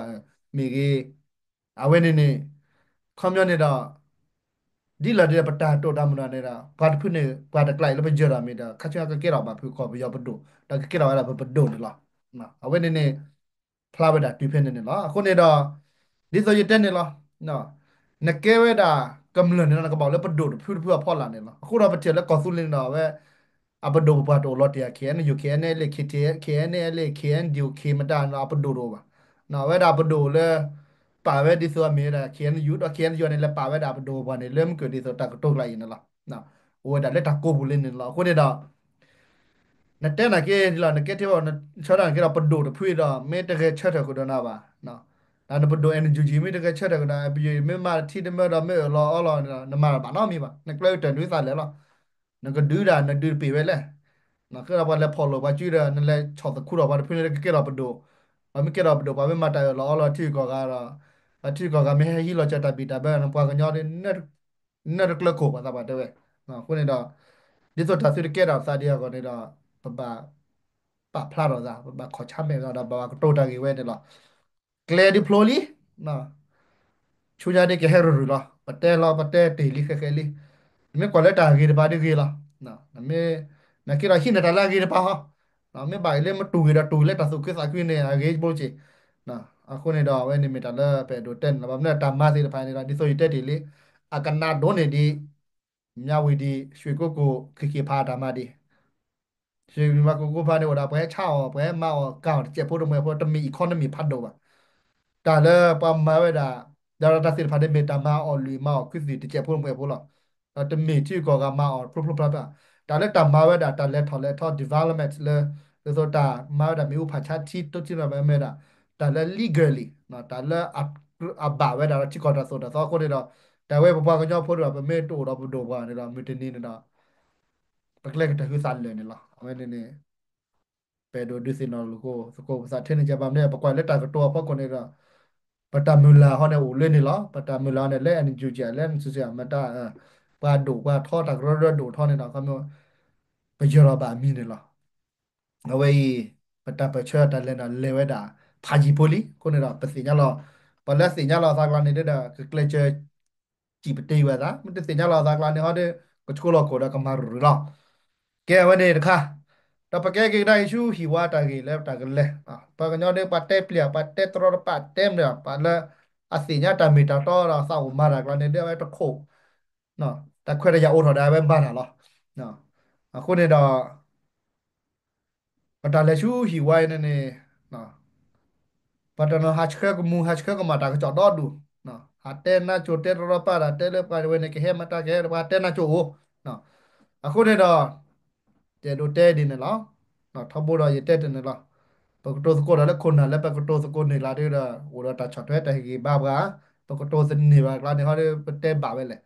မ့ၢ်ဂ့ၤ အဝဲန့ၣ်န့ၣ် ခီပညီန့ၣ်ဒီး ဒ်လဲၣ်ဒ်လဲၣ်ပတၢ်တိာ်တၢ်မုၢ်ဒီးန့ၣ်ဒီး ပှၤတဖုန့ၣ် ပှၤတကျါအံၤလၢပယၢၤဒီးမ့ၢ်ဒီး ခါဆူညါကကဲထီၣ်ဘၣ်ဖုးကီၢ်ပယီၤပဒိၣ် ဒီးကကဲထီၣ်ဝဲဒၣ်ဖုးပဒိၣ်န့ၣ်လီၤ. အဝဲန့ၣ်န့ၣ် ဖျါဝဲဒၣ်တုၤဖဲန့ၣ်န့ၣ်လီၤ. အဃိန့ၣ်ဒီး ဒ်သိးယတဲန့ၣ်လီၤ. နကဲဝဲဒၣ်ကမျၢၢ်န့ၣ်ဒီး နကဘၣ်အိၣ်လၢပဒိၣ်တဖုတဖုအဖီလာ်န့ၣ်လီၤ. အဃိဒီးပထံၣ်လၢကီၢ်သူလ့ၤန့ၣ်ဒီး အဝဲ အပဒိၣ်ပပှၢ်တအိၣ်လီၤတံၢ် K N U, K N L A, K T, K N L A, K N D O, K မတၤန့ၣ် အပဒိၣ်တအိၣ်ဘၣ်. အဝဲဒၣ်ပဒိၣ်လၢ ပာ်ဝဲဒ်သိးအမ့ၢ်ဝဲဒၣ် K N U ဒီး K N U န့ၣ် လဲၤပာ်ဝဲဒၣ်ပဒိၣ်ပပှၢ်န့ၣ် လၢမုၢ်ကၢၢ်ဒ်သိးတၢ်ကတိၤကျါအံၤန့ၣ်လီၤ. အိၣ်ဝဲဒၣ်လၢတၢ်ကိးပူၤလံန့ၣ်လီၤ. အဃိန့ၣ်ဒီး နတဲနာ်က့ဒ်လီၤ နကဲထံဖိ နဆၢတၢ်နာ်က့ဒီး ပဒိၣ်တဖုဒီး မ့ၢ်တဂဲၤဆၢထၢၣ်ကဒီးနၤဘၣ်. ဒီးနပဒိၣ် N U G မ့ၢ်တဂဲၤဆၢထၢၣ်ကဒီး ပယီၤမ့ၢ်မၤထံတမၢဒီး မ့ၢ်အၢၣ်လီၤအီလီၤ နမၤတဘၣ်နီတမံၤဘၣ်. နကျဲကတၢၢ်နွံသးလဲာ်လီၤ. နကဒုးဒၣ် နဒုးတပ့ၢ်ဝဲလဲၣ်. နဃ့ဒီးပှၤလဲၤဖီၣ်လိာ်ပှၤစုဒီး နလဲၤဆီၣ်သခူထီၣ်ပှၤတဖုန့ၣ် ကကဲထီၣ်ပဒိၣ်. ပှၤမ့ၢ်ကဲထီၣ်ပဒိၣ် ပှၤမ့ၢ်မၤတၢ်အၢၣ်လီၤအီလီၤထံဂုၤကီၢ်ဂၤဒီး ပှၤထံဂုၤကီၢ်ဂၤမ့ၢ်ဟဲဟံးလီၤစၢၤတၢ်ဘံၣ်တၢ်ဘၢ ပှၤကညီဒ် နၢတကျၢၤခိၣ် ပှၤသးပှၢ်တဲဝဲ. အဃိန့ၣ်ဒီး ဒ်သိးတၢ်သုတကဲထီၣ်သးဒံးအဂီၢ်န့ၣ်ဒီး ပဘၣ် ပာ်ဖျါထီၣ်သး ပဘၣ်ခီၣ်ဆါမဲာ်သးဒီး ပဘၣ်ကတိၤတၢ်ဂ့ၢ်ဝဲန့ၣ်လီၤ. ကျဲဒ်ဖျိလံ ဆူညါဒ်ကဟဲရူၤရူၤလီၤ. ပတဲလီၤ ပတဲတ့ၢ်လံဃဲဃဲလံ. မ့ၢ်ကွၢ်လၢတၢ်ဂ့ၤတပၤဒ်ဂ့ၤလီၤ. မ့ၢ် နက့ဒီးဟံးန့ၢ်တၢ်လၢအဂ့ၤတပၤဟီ. မ့ၢ်ဘၣ်အံၤလၢမတူၢ်ဂ့ၤဒီးတူၢ်လၢတၢ်သူၣ်ခုသးခုန့ၣ် အဂ့ၤဘိက့ၤ. အဃိန့ၣ်ဒီး အဝဲန့ၣ်မ့ၢ်တၢ်လၢပအဲၣ်ဒိးတဲန့ၣ်လီၤ. ဘၣ်မနုၤတၢ်မၤသ့ၣ်တဖၣ်န့ၣ်ဒီး ဒ်သိးယတဲတ့ၢ်လံ အကနၣ်ဒိၣ်န့ၢ်ဒံး မၠၣ်ဝံၤဒံး ရွှေကုက္ကို ခ့ခ့ဖးအတၢ်မၤဒံး ရွှေကုက္ကိုဖးန့ၣ်အိၣ်ဒၣ် ပှၤဟဲဆါအီၤ ပှၤဟဲမၤအီၣ်ကၢ်အီၤ တစဲးဖိတမှဲးဖိ တမ့ၢ်အံၤခီနမ့ၢ်ဖးဒိၣ်ဘၣ်. တၢ်လၢပှၤမၤဝဲဒၣ် ဒီးတၢ်သ့ၣ်တဖၣ်န့ၣ်မ့ၢ်တၢ်မၤအီၣ်လွံၢ်မၤအီၣ်ခုသ့ၣ် တစဲးဖိတမှဲးဖိလီၤ. ဒီးတမ့ၢ်ထံဂုၤကီၢ်ဂၤမၤအီၣ်ဖျိဖျိဖျါဖျါ. တၢ်လၢတၢ်မၤဝဲဒၣ် တၢ်လဲၤထီၣ်လဲၤထီ development လၢ ဒ်သိးတၢ်မၤဝဲဒၣ်မ့ၣ်အူဖးဆါထံ တိထံမ့ၢ်ဝဲဒၣ် တၢ်လၢ legally တၢ်လၢအဘၣ်ဝဲဒၣ်ဒီးထံကီၢ်တၢ်သိၣ်တၢ်သီအဃိန့ၣ်ဒီး တၢ်ဝဲပပှၤကညီဖိဒီး ပမ့ၢ်တအိၣ်ဒီးပဒိၣ်ပပှၢ်န့ၣ်ဒီး မုၢ်တနံၤန့ၣ်ဒီး ပကျဲကတၢၢ်ဟုသးလၢာ်န့ၣ်လီၤ. အဝဲန့ၣ်န့ၣ် ပအဲၣ်ဒိးဒုးသ့ၣ်နီၣ်လိာ်သကိးပသးထဲန့ၣ်ကဘၣ်မ့ၢ် ပကွၢ်လၢတၢ်ကတိၤအဖီခိၣ်န့ၣ်ဒီး ပတၢ်မုၢ်လၢ်ဟီန့ၣ်အိၣ်လၢန့ၣ်လီၤ. ပတၢ်မုၢ်လၢ်ဟီန့ၣ်လၢ NUG လၢ NCC မတၤ ပှၤဒိၣ်ပှၤထီတၢ်ကရၢကရိဒိၣ်ထီန့ၣ်ဒီး ခီမ့ၢ် ပယၢၤလီၤဘၣ်အမံၤန့ၣ်လီၤ. အဝဲအံၤ ပတၢ်ပၢၢ်ဆၢတၢ်လဲၤဒီးလဲၤဝဲဒၣ်ဖးယံၤဖိလံ. အဃိန့ၣ်ဒီး ပသ့ၣ်ညါလီၤ ပှၤလၢသ့ၣ်ညါလီၤအသးကျါန့ၣ်ဒီး ကကျဲးစၢး စံးပတ့ၢ်ဝဲသး မ့ၢ်တသ့ၣ်ညါလီၤအသးကျါန့ၣ်ဟီဒီး ကဆိလီၤခိၣ်ဒီးကမၤရူၤရူၤလီၤ. ကဲအဝဲန့ၣ်တခါ ဒီးပကဲက့ၤကဒါက့ၤဆူဟံၣ်ဝါတၢ်ဂ့ၢ်လၢတၢ်ကလဲၤ, ပှၤကညီဒ်ပှၤတဲပျံၤ ပှၤတဲတရီတပါတဲမနုၤ ပှၤလၢအသ့ၣ်ညါတၢ်မ့ၢ်တၢ်တီဒီးသးအိၣ်မၤတၢ်ကျါန့ၣ် ဒ်အဝဲတခိၣ် တၢ်ခွဲးတၢ်ယာ်အိၣ်ထီၣ်ဒီးအဝဲမၤတၢ်လီၤ. အဃိန့ၣ်ဒီး ပတၢ်လဲၤဆူဟံၣ်ဝါအံၤန့ၣ်န့ၣ် ပှၤတနီၤဟးဆှၢကမူၤ ဟးဆှၢကမၣ်တၢ်ကစီၣ်ဒီဒူၣ်, ဟးတဲနါစိၤတဲတရီတပါတၢ် တဲလၢပှၤဝဲန့ၣ်ကဟဲမတၤကဟဲ ပှၤတဲနါစိၤအိၣ်. အဃိန့ၣ်ဒီး ယအဲၣ်ဒိးတဲဒ်န့ၣ်လီၤ. ထီဘိဒီးယတဲတန့ၣ်လီၤ. ပကတိၤသကိးတၢ်လၢခိၣ်နၢ်လၢပကတိၤသကိးန့ၢ်ကျါဒ်ဒီး အိၣ်ဒီးတၢ်ဆီၣ်ထွဲတၢ်ဟ့ၣ်ဂံၢ်ဘါပှၤ, ပကတိၤသန့ၢ်ဘၣ်ကျါန့ၣ်ဟီဒီး ပတဲဘၣ်ဝဲလဲၣ်.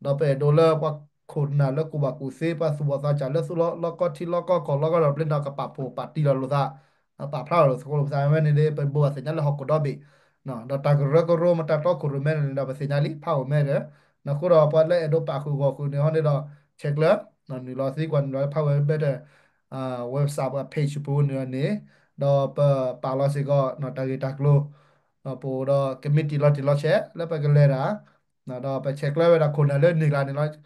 ဒီးပအဲၣ်ဒိးလၢပှၤခိၣ်နၢ်လၢကူၣ်ဘၣ်ကူၣ်သ့ ပှၤသူၣ်ဘီၣ်သးစၢ်လၢသူၣ်လီၤ လီၢ်ကီထံလီၢ်ကီကီၢ်လီၢ်ကီဒီး ပျဲဒီးကပာ်ဖှိၣ်ပာ်တံၢ်လီၤလိာ်သး, ပာ်ဖျါလီၤလိာ်သကိးလိာ်ပသးဝဲန့ၣ်ဒီး ပဘိးဘၣ်သ့ၣ်ညါလၢဟီၣ်ခိၣ်ဒီဘ့ၣ်, ဒီးတၢ်ကရၢကရိမတၤတီခိၣ်ရိၣ်မဲန့ၣ်ဒီး ပသ့ၣ်ညါလံ ဖးဝဲမဲဒီး, အဃိဒီးပှၤလၢအဲၣ်ဒိးပာ်ဃုာ်ဂီၢ်ဃုာ်န့ၣ်ဟီန့ၣ်ဒီး ဆဲးကျၢ နုာ်လီၤသံကွၢ် နုာ်လီၤလၢ Power Better website ပှၤ page ပူၤန့ၣ်န့ၣ်, ဒီးပပာ်လီၤစ့ၢ်ကီး တၢ်ဂ့ၢ်တၢ်ကျိၤ, ပအိၣ်ဒီး committee လီၤတံၢ်လီၤဆဲး လၢပကလဲၤတၢ်, ဒီးပဆဲးကျၢဝဲဒၣ်ခိၣ်နၢ်လၢန့ၢ်ကျါန့ၣ်လီၤ.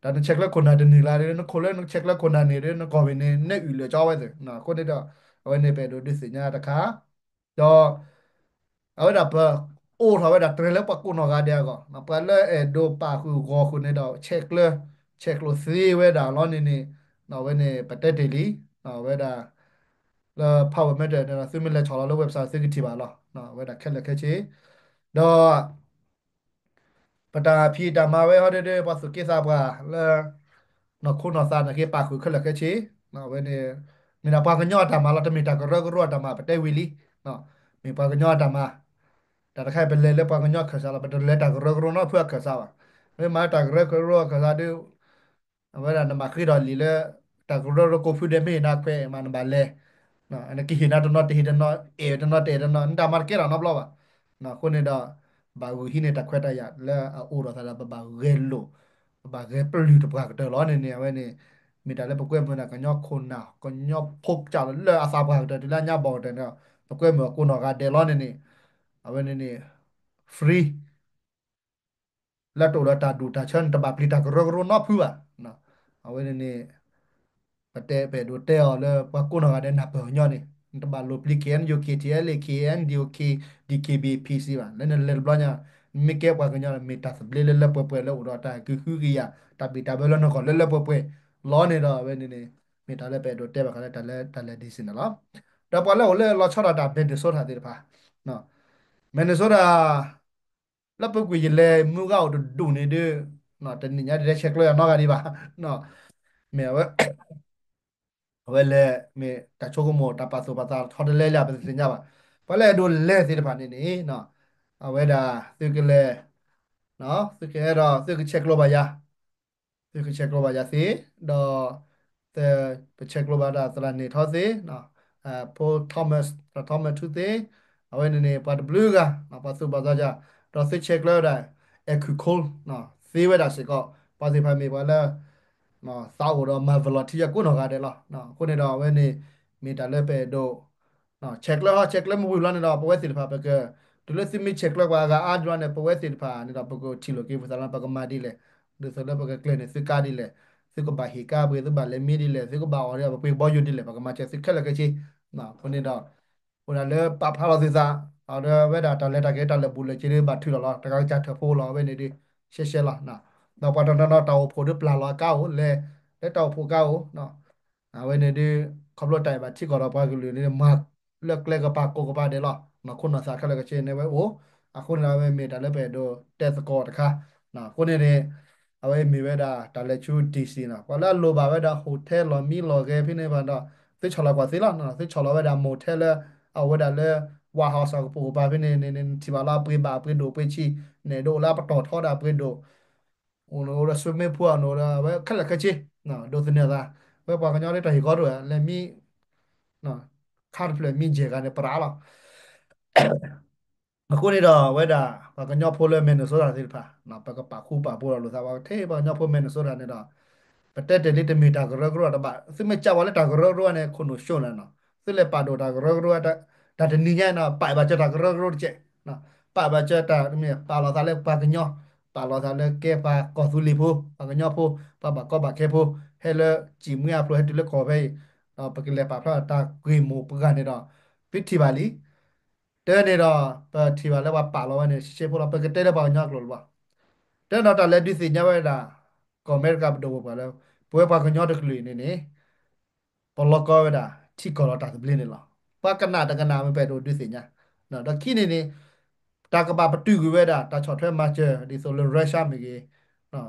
တၢ်နဆဲးကျၢခိၣ်နၢ်တန့ၢ်ကျါဒီး နခိၣ်လၢနဆဲးကျၢခိၣ်နၢ်န့ၣ်ဒီး နကီၢ်ဘ့ၣ်န့ၣ် နဲအုၣ်လၢာ်ကၠီဝဲသ့ၣ်, အဃိန့ၣ်ဒီး အဝဲန့ၣ်ပအဲၣ်ဒိးဒုးသ့ၣ်ညါတခါ, ဒီး အဝဲဒၣ်ပအိးထီၣ်ဝဲဒၣ်တြဲၤလၢပှၤကိးနီၢ်ဂၤဒဲးအဂီၢ်, ပှၤလၢအဲၣ်ဒိးပာ်ဃုာ်ဂီၢ်ဃုာ်န့ၣ်ဒီး ဆဲးကျၢ ဆဲးကျိးသ့ဝဲဒၣ်လီၤန့ၣ်န့ၣ်, အဝဲန့ၣ်ပတဲတ့ၢ်လံ, အဝဲဒၣ် လၢ Power Matter န့ၣ်ဒီး သုမ့ၢ်လဲၤဆီၣ်လီၤလၢ website သုကထံၣ်ဘၣ်လီၤ, အဝဲဒၣ်ခဲလၢာ်ခဲဆ့, ဒီး ပတၢ်ဖံးတၢ်မၤဝဲဟီဒီး ပှၤသူၣ်က့သးပှၢ်လၢ နီၢ်ခိနီၢ်သးန့ၣ်က့ၤပာ်ဃုာ်ခဲလၢာ်ခဲဆ့, အဝဲန့ၣ် မ့ၢ်ဒၣ်ပှၤကညီအတၢ်မၤလီၤ, တမ့ၢ်တၢ်ကရၢကရိအတၢ်မၤ ပတဲဝံၤလံ, မ့ၢ်ပှၤကညီအတၢ်မၤ, တၢ်တခါအံၤပလဲၤလၢပှၤကညီအခၢၣ်စးလီၤ, ပတလဲၤတၢ်ကရၢကရိနီတဖုအခၢၣ်စးဘၣ်, မ့ၢ်မၤတၢ်ကရၢကရိအခၢၣ်စးဒီး အဝဲဒၣ်နဘၣ်ဃ့ထီၣ်လံာ်လၢ တၢ်ကရၢကရိကိးဖုဒဲး မ့ၢ်ဟ့ၣ်နၤခွဲးမၤနဘၣ်လဲၤ, နကဟ့ၣ်နၤတနီၤတဟ့ၣ်တနီၤ အဲၣ်တနီၤတအဲၣ်တနီၤ နတၢ်မၤတကဲထီၣ်နီတဘျီဘၣ်, အဃိန့ၣ်ဒီး ဘၣ်ဂုာ်ဟံးန့ၢ်တၢ်ခွဲးတၢ်ယာ်လၢအအိၣ်ဒီးသးဒီး ပဘၣ်ဂဲၤလိာ်, ပဘၣ်ဂဲၤပျုၢ်တပှၢ်ကတၢၢ်လီၤန့ၣ်န့ၣ် အဝဲန့ၣ် မ့ၢ်တၢ်လၢပကွဲမုာ်ဒၣ်ကညီခိၣ်နၢ် ကညီဖိကစၢ်လၢအသးပှၢ်ကတၢၢ် တုၤလၢအညါဘီၣ်ကတၢၢ်န့ၣ်ဒီး ပကွဲမုာ်အကိးနီၢ်ဂၤဒဲးလီၤန့ၣ်န့ၣ် အဝဲန့ၣ်န့ၣ် free လၢတအိၣ်ဒီးတၢ်ဒူၣ်တၢ်ဆၢန့ၣ် တဘၣ်ပျံၤတၢ်ကရၢကရိနီတဖုဘၣ်. အဝဲန့ၣ်န့ၣ် ပတဲပအဲၣ်ဒိးတဲအီၤလၢပှၤကိးနီၢ်ဂၤဒဲးနၢ်ပၢၢ်ညီန့ၣ် နတဘၣ်လိာ်ပျံၤ KNU KTLA KNDO DKBA PC ဘၣ်. လၢနလဲၤတဘျီညါ မ့ၢ်ကဲပှၤကညီန့ၣ် မ့ၢ်တၢ်သဘျ့လၢလၢပှဲၤပှဲၤလၢအိၣ်ဒီးတၢ်ကဟုကယာ် တၢ်ဘံၣ်တၢ်ဘၢလၢနဂီၢ်လၢလၢပှဲၤပှဲၤလီၤန့ၣ်ဒီး အဝဲန့ၣ်န့ၣ် မ့ၢ်တၢ်လၢပအဲၣ်ဒိးတဲဘၣ်ဃးလၢတၢ်လၢတၢ်လဲၤ D C န့ၣ်လီၤ. ဒီးပှၤလၢအိၣ်လၢလီၤဆီဒၣ်တၢ် Minnesota သ့ၣ်တဖၣ် Minnesota လၢပူၤကွံာ်ယလဲၤမုၢ်ဂၤအိၣ်တဒူၣ်န့ၣ်ဒီး တနံၣ်ညါတတဲဆဲးကျၢယၤနီတဂၤဒံးဘၣ်. မ့ၢ်အဝဲ အဝဲလဲၤမ့ၢ်တၢ်ဆိကမိၣ်တၢ်ပာ်သူၣ်ပာ်သးထီတလဲလၢပသ့ၣ်ညါဘၣ်. ပှၤလၢအဲၣ်ဒိးလဲၤသ့ၣ်တဖၣ်န့ၣ်န့ၣ် အဝဲဒၣ်သုကလဲၤ သုကအဲၣ်ဒိးသုကဆဲးကျိးဘၣ်ယၤ သုကဆဲးကျိးဘၣ်ယၤသ့, ဒီး ပဆဲးကျိးဘၣ်ဒၣ်သရၣ်န့ၣ်ထီသ့, ဖိ Thomas သရၣ် Thomas ထူသ့, အဝဲန့ၣ်န့ၣ် ပှၤတဘျုးဂၤ ပှၤသူၣ်ဘီၣ်သးစၢ် ဒီးသုဆဲးကျိးဝဲဒၣ် အဲၤခုၣ်ခိၣ် သ့ဝဲဒၣ်စ့ၢ်ကီး ပှၤသ့ၣ်တဖၣ်မ့ၢ်ပှၤလၢ သးအိၣ်ဒီးမၤ volunteer ယကိးနီၢ်ဂၤဒဲးလီၤ. အဃိန့ၣ်ဒီးအဝဲန့ၣ် မ့ၢ်တၢ်လၢပအဲၣ်ဒိး ဆဲးကျိးဟီ ဆဲးကျိးမ့ၢ်ဝံၤလီၤန့ၣ်ဒီး ပဝဲသ့ၣ်တဖၣ်ပက တုၤလၢသုမ့ၢ်ဆဲးကျိးပှၤအဂၤအါဒံးလီၤန့ၣ် ပဝဲသ့ၣ်တဖၣ်န့ၣ်ဒီး ပကထံၣ်လိာ်က့ၤပသးလီၤ ပကမၤဒ်လဲၣ်, ဒ်သိးလၢပကကျဲၤန့ၣ်သုကါဒ်လဲၣ်, သုကဘၣ်ဟ့ၣ်ကါပှ့ၤ သုဘၣ်လဲၤမံဒ်လဲၣ်, သုကဘၣ်အီၣ်ဒ် ပပှ့ၤဘီယိၣ်ဒ်လဲၣ် ပကမၤစၢၤသုခဲလၢာ်ခဲဆ့. အဃိန့ၣ်ဒီး အိၣ်ဒၣ်လၢပာ်ဖျါလီၤသုသး အဒီးဝဲဒၣ်တၢ်လဲၤတၢ်က့ၤတၢ်လၢာ်ဘူၣ်လၢာ်စ့ဒီး ဘၣ်ထုးလီၤလီၤ တဂၤကစၢ်ထၢၣ်ဖိလီၤ အဝဲန့ၣ်ဒီး ရှဲရှဲလီၤ. ဒီးပှၤတနီၤနီၤတၢ်အိၣ်ဖှိၣ်ဒီးပျၢ်လီၤအကါအိၣ်လဲၣ်, လၢတၢ်အိၣ်ဖှိၣ်ကါအိၣ် အဝဲန့ၣ်ဒီး ခီဖျိတၢ်အဲၣ်ဘၣ်ထံကီၢ်ဒီးပှၤကလုာ်န့ၣ် မၤလၢကျဲကပၤကိးကပၤဒဲးလီၤ. နီၢ်ခိနီၢ်သးခဲလၢာ်ခဲဆ့န့ၣ်ဝဲအိၣ်, အဃိန့ၣ်ဒီးအဝဲမ့ၢ်တၢ်လၢပအဲၣ်ဒိးတဲသကိးတခါ. အဃိန့ၣ်န့ၣ် အဝဲမ့ၢ်ဝဲဒၣ်တၢ်လဲၤဆူ D C နီၤ, ပှၤလၢအလိၣ်ဘၣ်ဝဲဒၣ် hotel လီၢ်မံလီၢ်ဂဲၤဖဲန့ၣ်ဘၣ်ဒီး သုဆီၣ်လီၤကွၢ်သ့လီၤ. သုဆီၣ်လီၤဝဲဒၣ် motel လၢ အအိၣ်ဝဲဒၣ်လၢ White House အကပိာ်ကပၤဖဲန့ၣ်န့ၣ် နထံၣ်ဘၣ်လၢအပှ့ၤဘၣ်အပှ့ၤဒိၣ်ပှ့ၤဆံး, န့ၣ်ဒိးအိၣ်လၢအပတီၢ်ထီဒၣ်အပှ့ၤဒိၣ် အိၣ်ဒီး swimming pool အိၣ်ဒီးဝဲခဲလၢာ်ခဲဆ့, ဒိးသန့ၤအသး, ဝဲပှၤကညီဒ်တၢ်ဟ့ၣ်ကီဒိၣ် လဲၤမံ ခါတဖျၢၣ်မံယဲၢ်ဂၤန့ၣ် ပရးလီၤ. အဃိန့ၣ်ဒီး အဝဲဒၣ်ပှၤကညီဖိလၢ Minnesota သ့ၣ်တဖၣ် ပကပာ်ဃူပာ်ဖိးဒီးလိာ်သး ပှၤထဲပှၤကညီဖိ Minnesota န့ၣ်ဒီး ပတဲတ့ၢ်လံတမ့ၢ်တၢ်ကရၢကရိတဘၣ်, သုမ့ၢ်ကးပှၤလၢတၢ်ကရၢကရိန့ၣ် ခိၣ်နူာ်ၡိလီၤနီၤ, သုလဲၤပာ်ဒိၣ်တၢ်ကရၢကရိ တၢ်တနံၤညါနီၤ ပာ်ဘၣ်စၢၤတၢ်ကရၢကရိတကဲး, ပာ်ဘၣ်စၢၤတၢ်တမ့ၢ် ပာ်လီၤသးလၢပှၤကညီ, ပာ်လီၤသးလၢကဲပှၤကီၢ်သူလ့ၤဖိ, ပှၤကညီဖိ, ပှၤဘၣ်ကီဘၣ်ခဲဖိ, ဟဲ ဟဲလၢစံးမွံအဖျိ ဟဲတုၤလၢကီၢ်ဖဲအံၤ, ဒီးပကလဲၤပာ်ဖျါတၢ်ဂ့ၢ်မိၢ်ပှၢ်န့ၣ်ဒီး ပထံၣ်ဘၣ်လံ. တၢ်န့ၣ်ဒီး ပထံၣ်ဘၣ်လၢပှၤပာ်လီၤဝဲန့ၣ် ရှဲရှဲဖိလီၤ. ပကတဲလၢပှၤကညီအကျိာ်လီၤ. တၢ်န့ၣ်ဒီးတၢ်လဲၤဒုးသ့ၣ်ညါဝဲဒၣ် ကီၢ်အမဲရကၤပဒိၣ်ပပှၢ်လၢ ပဝဲပှၤကညီတကလုာ်အံၤန့ၣ်န့ၣ် ပလီၢ်ကီဝဲဒၣ် ထံကီၢ်ဒီးတၢ်သဘျ့န့ၣ်လီၤ. ပှၤကနၣ်တကနၣ်မ့ၢ်ပအဲၣ်ဒိးဒုးသ့ၣ်ညါ, ဒီးခံန့ၣ်န့ၣ် တၢ်ကဘၣ်ပတုာ်ကွံာ်ဝဲဒၣ် တၢ်ဆီၣ်ထွဲမၤစၢၤ ဒ်သိးလၢ Russia မ့ၢ်ဂ့ၤ,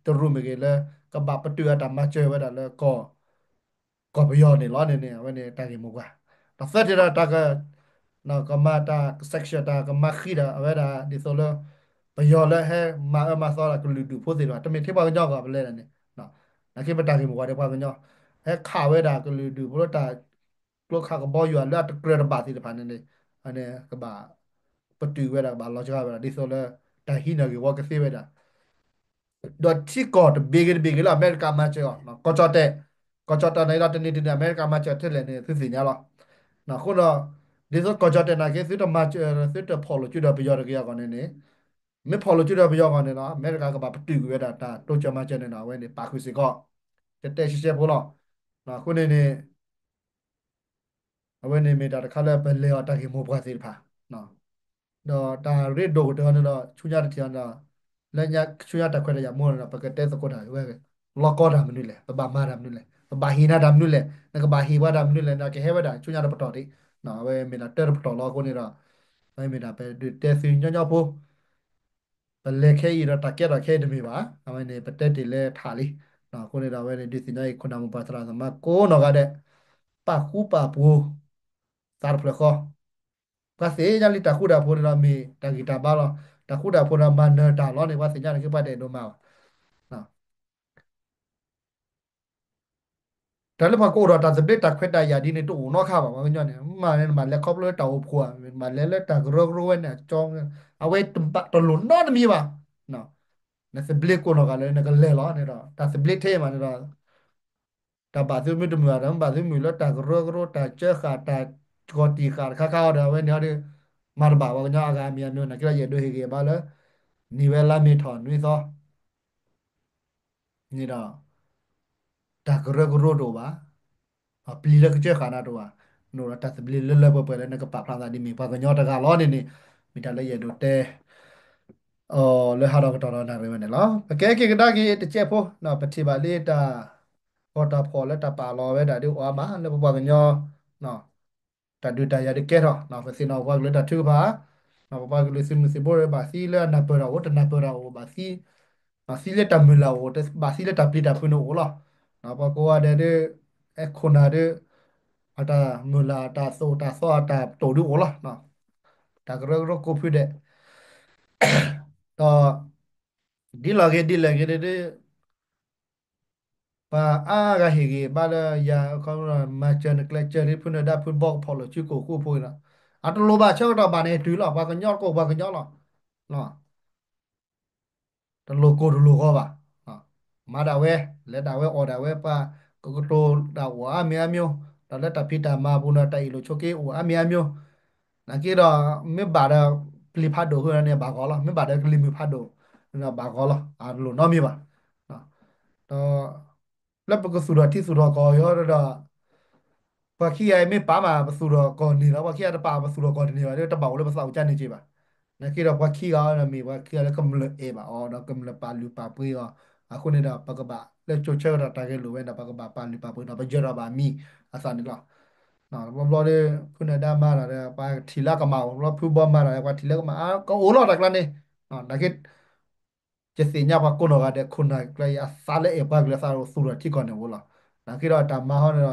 တရူးမ့ၢ်ဂ့ၤ လၢကဘၣ်ပတုာ်အတၢ်မၤစၢၤဝဲဒၣ်လၢကီၢ် ကီၢ်ပယီၤန့ၣ်လီၤန့ၣ်န့ၣ် အဝဲန့ၣ်တၢ်ဂ့ၢ်မိၢ်ပှၢ်. ဒီးသၢထံၣ်ဒီးတၢ်က ကမၤတၢ် sanction တၢ်ကမၤဃံးဒီးအဝဲဒၣ်ဒ်သိးလၢ ပယီၤလၢဟဲမၤအၢမၤသီဒီးကလုာ်ဒူၣ်ဖိသ့ၣ်တဖၣ် တမ့ၢ်ထဲပှၤကညီအဂီၢ်ပလဲၤဒၣ်န့ၣ်, နာ်က့ပတၢ်ဂ့ၢ်မိၢ်ပှၢ်ဒီးပှၤကညီ ဟဲခးဝဲဒၣ်ကလုာ်ဒူၣ်ဖိလၢတၢ် ကျိခးကဘီယူၤလၢအတကြၢးတဘၣ်သ့ၣ်တဖၣ်န့ၣ်န့ၣ် အန့ၣ်ကဘၣ်ပတုာ်ဝဲဒၣ် ကဘၣ်လီၤစှၤဝဲဒၣ် ဒ်သိးလၢ တၢ်ဟံးန့ၢ်ဂ့ၢ်ဝီကသ့ဝဲဒၣ် ဒီးထံကီၢ်တဘ့ၣ်ဂ့ၤတဘ့ၣ်ဂ့ၤလၢ အမဲရကၤမၤစၢၤအီၤ ကီၢ်ကၠီၣ်တဲၣ်, ကီၢ်ကၠီၣ်တဲၣ်န့ၣ်ဒီးတနံၤတနံၤ အမဲရကၤမၤစၢၤထဲလဲၣ်န့ၣ် သုသ့ၣ်ညါလီၤ. အဃိဒီး ဒ်သိးကီၢ်ကၠီၣ်တဲၣ်နာ်က့ သုတမၤစၢၤ သုတဖီၣ်လိာ်စုဒီးပယီၤတက့ၢ်အဂီၢ်န့ၣ်န့ၣ် မ့ၢ်ဖီၣ်လိာ်စုဒီးပယီၤအဂီၢ်န့ၣ်ဒီး အမဲရကၤကဘၣ်ပတုာ်ကွံာ်ဝဲဒၣ်တၢ်တိစၢၤမၤစၢၤန့ၣ်ဒီး အဝဲန့ၣ်ပာ်ဃုာ်စ့ၢ်ကီး ကတဲရှဲရှဲဖိလီၤ. အဃိန့ၣ်န့ၣ် အဝဲန့ၣ်မ့ၢ်တၢ်တခါလၢပလဲၤအီၤတၢ်ဂ့ၢ်မိၢ်ပှၢ်သ့ၣ်တဖၣ် ဒီးတၢ်ရ့ဒိၣ်ကတၢၢ်န့ၣ်ဒီး ဆူညါတထံၣ်အီၤန့ၣ်ဒီး လၢညါဆူညါတၢ်ခွဲးတၢ်ယာ်မူန့ၣ်ဒီး ပကတဲသကိးတၢ်ဝဲ လီၢ်ကီတၢ်မနုၤလဲၣ်, ပဘၣ်မၤတၢ်မနုၤလဲၣ်, ပဘၣ်ဟ့ၣ်နၤတၢ်မနုၤလဲၣ်, နကဘၣ်ဟ့ၣ်ပှၤတၢ်မနုၤလဲၣ်, နကဟဲဝဲဒၣ်ဆူညါတပတီၢ်ဒံး, အဝဲမ့ၢ်ဒၣ်တၢတပတီၢ်လီၤအဃိန့ၣ်ဒီး အဝဲမ့ၢ်ဒၣ်ပဒုးတဲသုညီညီဖိ ပလဲၤခဲအံၤဒီးတၢ်ကဲထီၣ်ခဲအံၤတမ့ၢ်ဘၣ်, အဝဲန့ၣ် ပတဲတ့ၢ်လၢထးလံ. အဃိန့ၣ်ဒီး အဝဲန့ၣ်ဒုးသ့ၣ်ညါအံၤ ခိၣ်နၢ်မိၢ်ပှၢ်သရၣ်သမါကိးနီၢ်ဂၤဒဲး, ပာ်ဃူပာ်ဖိး သးတဖျၢၣ်ဃီ, ပှၤသ့ၣ်ညါလံတၢ်ဃူတၢ်ဖိးန့ၣ်ဒီးမ့ၢ်တၢ်ဂံၢ်တၢ်ဘါလီၤ. တၢ်ဃူတၢ်ဖိးဒီးမၤနၢၤတၢ်လီၤန့ၣ် ပှၤသ့ၣ်ညါန့ၣ်က့ ပှၤတအဲၣ်ဒိးမၤဘၣ် တၢ်လၢပှၤကအိၣ်ဒီးတၢ်သဘျ့တၢ်ခွဲးတၢ်ယာ်ဒ်န့ၣ် တအိၣ်နီတခါဘၣ်. ပှၤကညီန့ၣ် မ့ၢ်နမၤလဲၤခီဖျိလၢတၢ်အိၣ်ဖှိၣ်, မ့ၢ်နမၤလဲၤလၢတၢ်ကရၢကရိဝဲန့ၣ် အကၠီ, အဝဲတလိၣ်နီတမံၤဘၣ်. နသဘျ့ကိးနီၢ်ဂၤလၢနကလဲၤလီၤန့ၣ်ဒီး တၢ်သဘျ့ထဲမးန့ၣ်ဒီး တၢ်ဘၣ်သုမုၢ်တမုာ်ဘၣ်ဒီး မ့ၢ်ဘၣ်သုမုာ်လၢတၢ်ကရၢကရိ တၢ်ကၢဃာ် တၢ်ကီၤတံာ်ဃာ်တခါခါအီၤဒီး အဝဲန့ၣ်အီၤဒီး မၤတဘၣ်ပှၤကညီအဂၤမံၤအမံၤ နာ်က့ဒီး ယအဲၣ်ဒိးဟ့ၣ်ဂံၢ်ဘါလၢ နံၤဝဲလါမ့ၤထီၣ်နွံသီ န့ၣ်ဒီး တၢ်ကရၢကရိတအိၣ်ဘၣ်, ပျံၤလၢကစၢဃာ်နၤတအိၣ်ဘၣ်, နအိၣ်ဒီးတၢ်သဘျ့လၢလၢပှဲၤပှဲၤလၢနကပာ်ဖျါသးဒ်မ့ၢ်ပှၤကညီတဂၤလီၤန့ၣ်န့ၣ်, မ့ၢ်တၢ်လၢယအဲၣ်ဒိးတဲ လၢဟးဒီးကတီၢ်ဒီးနၣ်ရံၣ်ဝဲန့ၣ်လီၤ. ပကဲက့ၤကဒါက့ၤတစဲးဖိ, ပထံၣ်ဘၣ်လၢတၢ်ဂီၤတၢ်ဖီၣ်လၢတၢ်ပာ်လီၤဝဲဒၣ်ဒ်အိၣ်အါမးလၢပပှၤကညီ တၢ်ဒုးတၢ်ယၤဒုးကဲထီၣ်, ပသ့ၣ်နီၣ်ပပှၤကလုာ်တၢ်ထုကဖၣ်, ပပှၤကလုာ်သုးမုၢ်သံၣ်ဘိဘၣ်သံလၢအနၢ်ပၢၢ်တၢ်အိၣ် တနၢ်ပၢၢ်တၢ်အိၣ်ဘၣ်သံ, ဘၣ်သံလၢတၢ်မုၢ်လၢ်အိၣ် ဘၣ်သံလၢတၢ်ပျံၤတၢ်ဖုးန့ၣ်အိၣ်လီၤ. ပှၤကိးဂၤဒဲးဒ် အဲခိၣ်နၢ်ဒ် အတၢ်မုၢ်လၢ်တၢ်သိၣ်တၢ်သီအတၢ်တိာ်ဒုးအိၣ်လီၤ. တၢ်ကရၢကရိကိးဖုဒဲး ဒီး ဒ်လီၤဂ့ၤဒ်လဲၣ်ဂ့ၤဒ် ပှၤအါဂၤဟ့ၣ်ဂံၢ်ဘါလၢယၤ မၤစၢၤနကျဲစၢၤဒ် ဖုနၢၤဒါ ဖုဘီကဖီၣ်လိာ်စုကိၢ်ဃူဖိန့ၣ်, အတလိၣ်ဘၣ်ဆၢကတီၢ်ဘၣ်န့ၣ်တုၤလီၤ ပှၤကညီကိးပှၤကညီလီၤ. တလိၣ်ကိၢ်တလိၣ်ဂီၤဘၣ်. မၤဒၣ်ဝဲ, လဲၤဒၣ်ဝဲအီၣ်ဒၣ်ဝဲ ပှၤကကတိၤတၢ်အိၣ်အါမံၤအါမံၤ, ဒီးလၢတၢ်ဖံးတၢ်မၤပူၤန့ၣ် တၢ်အ့ၣ်လိာ်ဆိးက့အိၣ်အါမံၤအါမံၤ, နာ်က့ဒီး မ့ၢ်ဘၣ်ဒီး ပျံၤဖးဒိၣ်ဃုာ်န့ၣ် ဘၣ်ဂီၤလီၤ, မ့ၢ်ဘၣ်ဒီးကလံၤမုၢ်ဖးဒိၣ်န့ၣ် ဘၣ်ဂီၤလီၤ, အတလိၣ်နီတမံၤဘၣ်. ဒီး လၢပကသူၣ်ထီၣ်ထံသူၣ်ထီၣ်ကီၢ်အံၤဒီး ပှၤခံဂၤအံၤမ့ၢ်ပာ်မး ပသူၣ်ထီၣ်ကီၢ်န့ၣ်လီၤ, ပှၤခံဂၤတပာ်ပသူၣ်ထီၣ်ကီၢ်တန့ၢ်ဘၣ်ဒီး တဘၣ်အိၣ်လၢပသးအိၣ်ကန့ၣ်က့ဘၣ်. နာ်က့ဒီးပှၤခံဂၤအံၤဒီးမ့ၢ်ပှၤခံဂၤလၢကမျၢၢ်အဲၣ်ဘၣ်အီၤ ဒီးကမျၢၢ်ပာ်လုၢ်ပာ်ပှ့ၤအီၤ, အဃိန့ၣ်ဒီး ပကဘၣ်လၢကၠိဆၢကတီၢ်တၢ်ဂဲၤလိာ်ဝဲဒီး ပကဘၣ်ပာ်လုၢ်ပာ်ပှ့ၤဒီး ပယၢၤထီၣ်ဘၣ်မံၤအသးန့ၣ်လီၤ. ဘျီဘျီဒီး ဖုနၢၤဒါမၤတၢ်ဒီး ပှၤထံၣ်လၢကမၣ်အိၣ်, ဘျီဖုဘီမၤတၢ်ဒီး ပှၤထံၣ်လၢကမၣ် ကအိၣ်လီၤတၢ်ကျါန့ၣ်, နာ်က့ ယသ့ၣ်ညါပှၤကိးနီၢ်ဂၤဒဲး ခိၣ်နၢ်ကျါအံၤ အသးလၢအဲၣ်ပှၤကလုာ်အသးအိၣ်သူၣ်ထီၣ်ထံကီၢ်န့ၣ်အိၣ်လီၤ. နာ်က့ဒီးတၢ်မၤဟီန့ၣ်ဒီး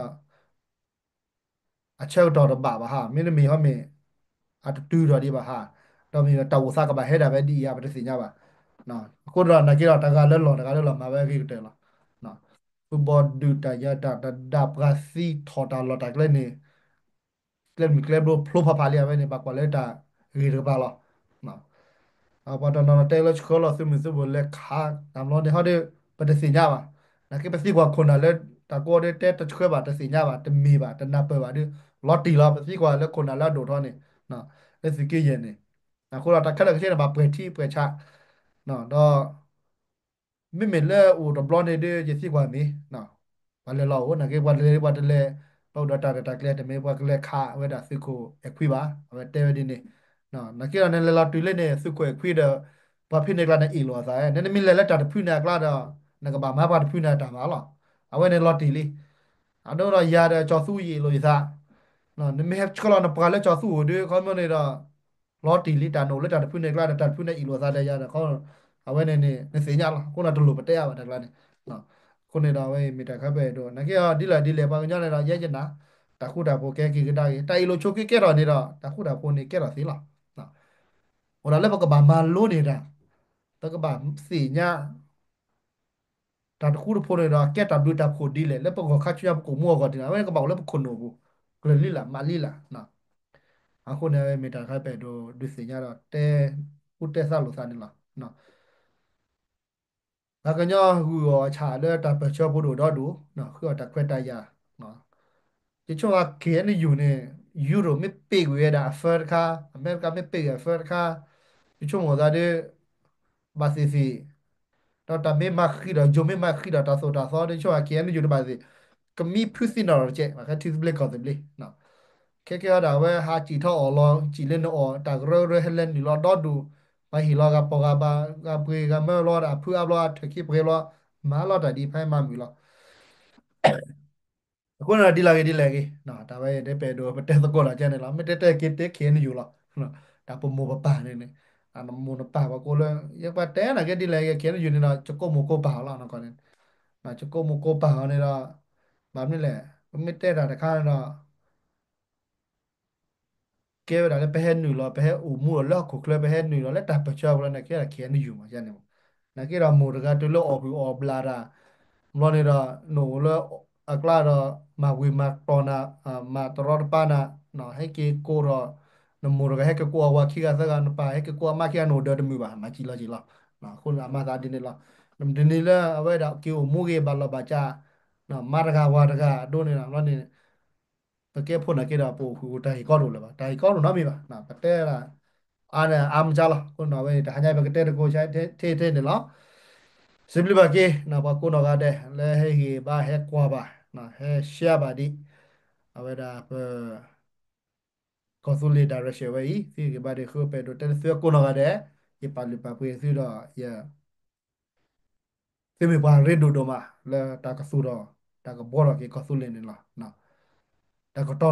အဆၢကတီၢ်တဘၣ်ဘၣ်ဟါ, မ့တမ့ၢ်ဟီမ့ၢ် အတတုၤထီၣ်ဒံးဘၣ်ဟါ, ဒီးမ့ၢ်တၢ်အိၣ်သးကဘၣ်ဟဲဒၣ်ဝဲဒ်အံၤဧါ ပတသ့ၣ်ညါဘၣ်. အဃိဒီးနာ်က့ဒီး တဂၤလၢလီၢ်တဂၤလၢလီၢ်မၤဝဲအဂ့ၤကတၢၢ်လီၤ. ဖုဘီဒုးတၢ်ယၤတၢ်တဒၣ်ပှၤသံထီၣ်တၢ်လီၢ်တၢ်ကျဲန့ၣ် ကျဲမုၢ်ကျဲဘျိဖျိဖးဖးလံ အဝဲန့ၣ် ဘၣ်ကွၢ်လၢတၢ်ဂ့ၤတကပၤလီၤ. ပှၤတနီၤနီၤတဲလၢဆှၢလီၤသုးမုၢ်သုးဘိၣ်လဲၤခးတၢ်ဘျီန့ၣ်ဟီဒီး ပတသ့ၣ်ညါဘၣ်. နာ်က့ပသံကွၢ်ခိၣ်နၢ်လၢတၢ်ကိးဒီးတဲတဆှၢဘၣ် တသ့ၣ်ညါဘၣ် တမ့ၢ်ဘၣ် တနၢ်ပၢၢ်ဘၣ်ဒီး လီၤတံၢ်လီၤ ပသံကွၢ်လၢခိၣ်နၢ်လၢအဒိၣ်ထီၣ်န့ၣ် လၢသုးက့ယဲၢ်န့ၣ် အဃိဒီးတၢ်ခဲလၢာ်ခဲဆ့န့ၣ် ဘၣ်ပှဲၤထံပှဲၤဆး ဒီး မ့မ့ၢ်လၢအိၣ်တဘျီန့ၣ်ဒီး ယသံကွၢ်မ့ၢ် ပှၤလဲၤလီၤအိၣ် နာ်က့ ပှၤလဲၤ ပှၤတလဲၤ ပှၤအိၣ်ဒီးတၢ်ရဲၣ်တၢ်ကျဲၤ တမ့ၢ်ပှၤကလဲၤခးဝဲဒၣ်သုးခိၣ်အဲၣ်ခွံဘၣ် အဝဲတဲဝဲဒ်န့ၣ်. နာ်က့ဒီး နလဲၤလီၤတုၤလၢန့ၣ် သုးခိၣ်အဲၣ်ခွံဒီး ပှၤဖဲန့ၣ်အကျါန့ၣ်အ့ၣ်လိာ်အသး နမ့ၢ်လဲၤလၢတၢ်တဖုန့ၣ်အကျါဒီး နကဘၣ်မၤပှၤတဖုန့ၣ်အတၢ်မၤလီၤ. အဝဲန့ၣ်လီၤတံၢ်လံ. အဒိဒီးယၤဒီးကၠီၤသူအံၤအ့ၣ်လိာ်ယသး နမ့ၢ်ဟဲဆှၢလီၤနပှၤလၢကၠီၤသူအိၣ်ဒီး ခီမီန့ၣ်ဒီး လီၤတံၢ်လံ တၢ်နအိၣ်လၢတၢ်တဖုန့ၣ်အကျါဒီး တၢ်တဖုန့ၣ်အ့ၣ်လိာ်သးဒီးယၤဒီး အဝဲန့ၣ်န့ၣ် နသ့ၣ်ညါလီၤ. အဃိန့ၣ်တလိၣ်ပတဲအါဘၣ်တၢ်ကျါန့ၣ်. အဃိန့ၣ်ဒီး အဝဲမ့ၢ်တၢ်ခါပဲဒိၣ် နာ်က့ဒီး ဒ်လဲၣ်ဒ်လဲၣ် ပှၤကညီန့ၣ်ဒီး ယဲယနၢ် တၢ်ဃူတၢ်ဖိးကဲက့ၤကဒါက့ၤ တၢ်အ့ၣ်လိာ်ဆိးက့ကဲထီၣ်န့ၣ်ဒီး တၢ်ဃူတၢ်ဖိးန့ၣ်ကဲထီၣ်သ့လီၤ. အိၣ်ဒၣ်လၢပကဘၣ်မၤလိန့ၢ်တၢ် ပကဘၣ်သ့ၣ်ညါ တၢ်တဃူတဖိးန့ၣ်ဒီး ကဲတၢ်ဘျုးတၢ်ဖှိၣ်ဒ်လဲၣ် လၢပဂီၢ်ခါဆူညါ ပကအိၣ်မူအဂီၢ်ဒ်လဲၣ် အဝဲန့ၣ်ကဘၣ်အိၣ်လၢပခိၣ်နူာ်ပူၤ ကျၢၤလံလၢ် မၤလံလၢ်. အဃိန့ၣ် အဝဲမ့ၢ်တၢ်ခါပဲဒိၣ် ဒုးသ့ၣ်ညါဒီးတဲ ဃူတဲသါလိာ်သးန့ၣ်လီၤ. ပှၤကညီဂုာ်အီၣ်အဆၣ်လၢတၢ်ပၢၢ်ဆၢဖိဒိၣ်ဒီဒိၣ် ဃုအီၣ်တၢ်ခွဲးတၢ်ယာ် ယဆိကမိၣ် KNU န့ၣ် ယူရိၣ်မ့ၢ်ပ့းကွံာ်ဝဲဒၣ်အဖၢတခါ အမဲရကၤမ့ၢ်ပ့းကွံာ်အဖၢတခါ ယဆိကမိၣ်သးဒီး ဘၣ်သ့ၣ်သ့ၣ် ဒီးတၢ်မ့ၢ်မၤဃံးဒီး ယိၤမ့ၢ်မၤဃံးဒီးတၢ်သိၣ်တၢ်သီဒီး ယဆိကမိၣ် KNU တဘၣ်သ့ၣ် ကမံဖုသံနီၣ်တကဲး ဘၣ်ခဲထံသဘျ့ကီၢ်သဘျ့ ခဲကဲအီၤဒၣ် အဝဲဟးစံၣ်ထီၣ်အီၣ်လီၤ စံၣ်လၢနအီၣ် တၢ်ကရၢကရိဟဲလဲၤနုာ်လီၤဒီဒူၣ် ပှၤဟ့ၣ်လီၤဂၤပီၤဂၤဘၣ် ဂၤပှ့ၤဂၤမၢလီၤဒၣ် ဖုအါဘျီအထၢၣ်ခံပှဲၤလီၤ မၤလီၤတၢ်ဒ်ဖဲမၤမုာ်လီၤ. အဃိန့ၣ်ဒီး ဒ်လဲၣ်ဂ့ၤဒ်လဲၣ်ဂ့ၤ တၢ်ဝဲအံၤဒ်ပဲဒိၣ် ပတဲသကိးလီၤကဲန့ၣ်လီၤ မ့ၢ်တဲတဲက့ၤတဲ KNU လီၤ. တၢ်ပမိၢ်ပပၢ်န့ၣ်န့ၣ် နမိၢ်နပၢ်ပှၤကိးလၢ ယပှၤတဲနာ်က့ဒ်လဲၣ်ဂ့ၤ KNU န့ၣ်ဒီး ကကိးမိၢ်ကိးပၢ်အီၤလီၤ နကီၢ်န့ၣ် ကကိးမိၢ်ကိးပၢ်အီၤန့ၣ်ဒီး ဘၣ်မနုၤလဲၣ် ပမ့ၢ်တဲတၢ်တခါန့ၣ်ဒီး ကဲဝဲဒၣ်လၢပဟဲနုာ်လီၤ ပဟဲအိၣ်မူဒီးလၢဟီၣ်ခိၣ်ချၢ ပဟဲနုာ်လီၤလၢတၢ်ပၢၢ်ဆၢအပူၤလီၤန့ၣ် ကဲဒၣ် KNU မး ယန့ၣ်မး နာ်က့ဒီးမိၢ်တဂၤတုၤလၢအီၣ်ဟုၣ်အီၣ်ဘျးတၢ် ဘျီန့ၣ်ဒီး နအိၣ်လၢအကျါဒီး မၤဝံၤမၤတီၢ်နၤ မၤတရီတပါနၤ ဟဲက့ၤကိးဒီး နမိၢ်တဂၤဟဲက့ၤကိးအဝၤခံဂၤသၢဂၤ နပၢ်ဟဲက့ၤကိးအမါခံဂၤ နအိၣ်ဒီးတမုာ်ဘၣ် မၤစံၣ်လီၤစံၣ်လီၤ. အဃိန့ၣ်အမၤသးဒ်န့ၣ်လီၤ. တနံၤလၢအဝဲဒၣ်က့ၤအိၣ်မူဂ့ၤ ဘၣ်လီၢ်ဘၣ်စး မါတဂၤဝၤတဂၤအဒိန့ၣ်လီၤန့ၣ် ပကဲဖိနာ်က့ဒီး ပအိၣ်ဃုာ်အိၣ်တၢ်ဟ့ၣ်ကီဒိၣ်လၢၤဘၣ် တၢ်ဟ့ၣ်ကီဒိၣ်နီတမံၤဘၣ် ပတဲဒၣ် အါန့ၣ်အါမးလီၤ. အဃိန့ၣ်ဝဲ တဟါညါပကတဲတကိးထဲထဲန့ၣ်လီၤ. စံးဘျုးဘၣ်က့ၤ ပှၤကိးနီၢ်ဂၤဒဲး လၢဟဲဟ့ၣ်ဘါဟဲကွၢ်ဘၣ် ဟဲ share ဘၣ်ဒံး အဝဲဒၣ်ပ ကီၢ်သူလ့ၤ direction ဝဲအံၤ သုဟ့ၣ်ဂံၢ်ဘါဒံး ဃုပဲဒိးတဲလၢသုအကိးနီၢ်ဂၤဒဲး ယပာ်လုၢ်ပာ်ပှ့ၤသုဒီးယ သုမ့ၢ်ပှၤရ့ဒိၣ်ဒိၣ်မး လၢတၢ်ကသူၣ်ထီၣ် တၢ်ကဘှီထီၣ်က့ၤကီၢ်သူလ့ၤန့ၣ်လီၤ. တၢ်ကတီၤထီၣ်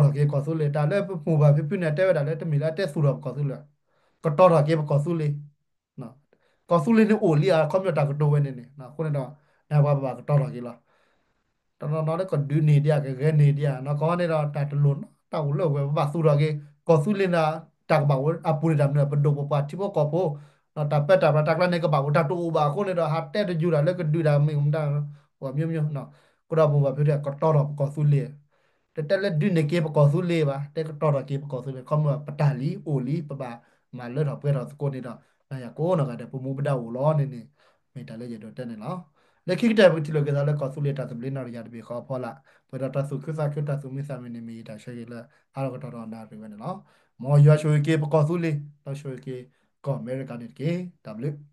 က့ၤကီၢ်သူလ့ၤ တၢ်လၢပမိၢ်ပၢ်ဖံဖုန့ၣ် တဲဝဲဒၣ်လၢတမ့ၢ်လၢအတဲသူၣ်ထီၣ်ပကီၢ်သူလ့ၤ ကတီၤထီၣ်က့ၤပကီၢ်သူလ့ၤ ကီၢ်သူလ့ၤန့ၣ်အိၣ်လံအခီပညီတၢ်ကတိၤဝဲန့ၣ်န့ၣ် အဃိန့ၣ်ဒီး နပှၤဘၣ်ကတီၤထီၣ်က့ၤလီၤ. တနီၤနီၤလၢကဒုးန့ၢ်ဒံးဧါ ကဂဲၤန့ၢ်ဒံးဧါ နီၢ်ကီၢ်န့ၣ်ဒီး တၢ်တလိၣ်နီတၢ်အိၣ်လၢအဝဲ ပဘၣ်သူၣ်ထီၣ်က့ၤ ကီၢ်သူလ့ၤန့ၣ် တၢ်ကဘၣ်အိၣ်အပူၤန့ၣ် တၢ်မနုၤ ပဒိၣ်ပပှၢ်ထံဖိကီၢ်ဖိ တၢ်ပၢတၢ်ပြးတၢ်ကျါန့ၣ် ကဘၣ်အိၣ်တၢ်တအိၣ်ဘၣ်အဃိန့ၣ်ဒီး ဟးတဲတယုၢ်တၢ်လၢကဒုးတၢ်မ့ၢ်မတၤ ပှၤမျိုးမျိုး ကဒီးမိၢ်ပၢ်ဖံဖု ကတီၤထီၣ်ပကီၢ်သူလ့ၤ တတဲလၢဒုးန့ၢ်က့ၤပကီၢ်သူလ့ၤဘၣ် တဲကတီၤထီၣ်က့ၤပကီၢ်သူလ့ၤ ခီမီပတၢ်လံၤအိၣ်လံ ပဘၣ်မၤလၢထီၣ်ပှဲၤထီၣ်သကိးန့ၣ်ဒီး နၤယၤကိးနီၢ်ဂၤဒဲး ပမူပဒါအိၣ်လီၤန့ၣ်န့ၣ် မ့ၢ်တၢ်လၢယအဲၣ်ဒိးတဲန့ၣ်လီၤ. လၢခံကတၢၢ် ပကထံၣ်လိာ်က့ၤသးလၢကီၢ်သူလ့ၤတၢ်သဘျ့ နီၣ်တယၤတဘ့ၣ်ဃီအဖီလာ် ပှဲၤဒီးတၢ်သူၣ်ခုသးခု တၢ်သူၣ်မံသးမုာ်န့ၣ် မ့ၢ်ယတၢ်ဆၢဂ့ၤလၢ ဟးထီၣ်ကတီၢ်ဒီးနၣ်ရံၣ်ဝဲန့ၣ်လီၤ. မ်ယွၤဆိၣ်ဂ့ၤက့ၤပကီၢ်သူလ့ၤ ဒီးဆိၣ်ဂ့ၤက့ၤကီၢ်အမဲရကၤန့ၣ်တက့ၢ်. တၢ်ဘျုး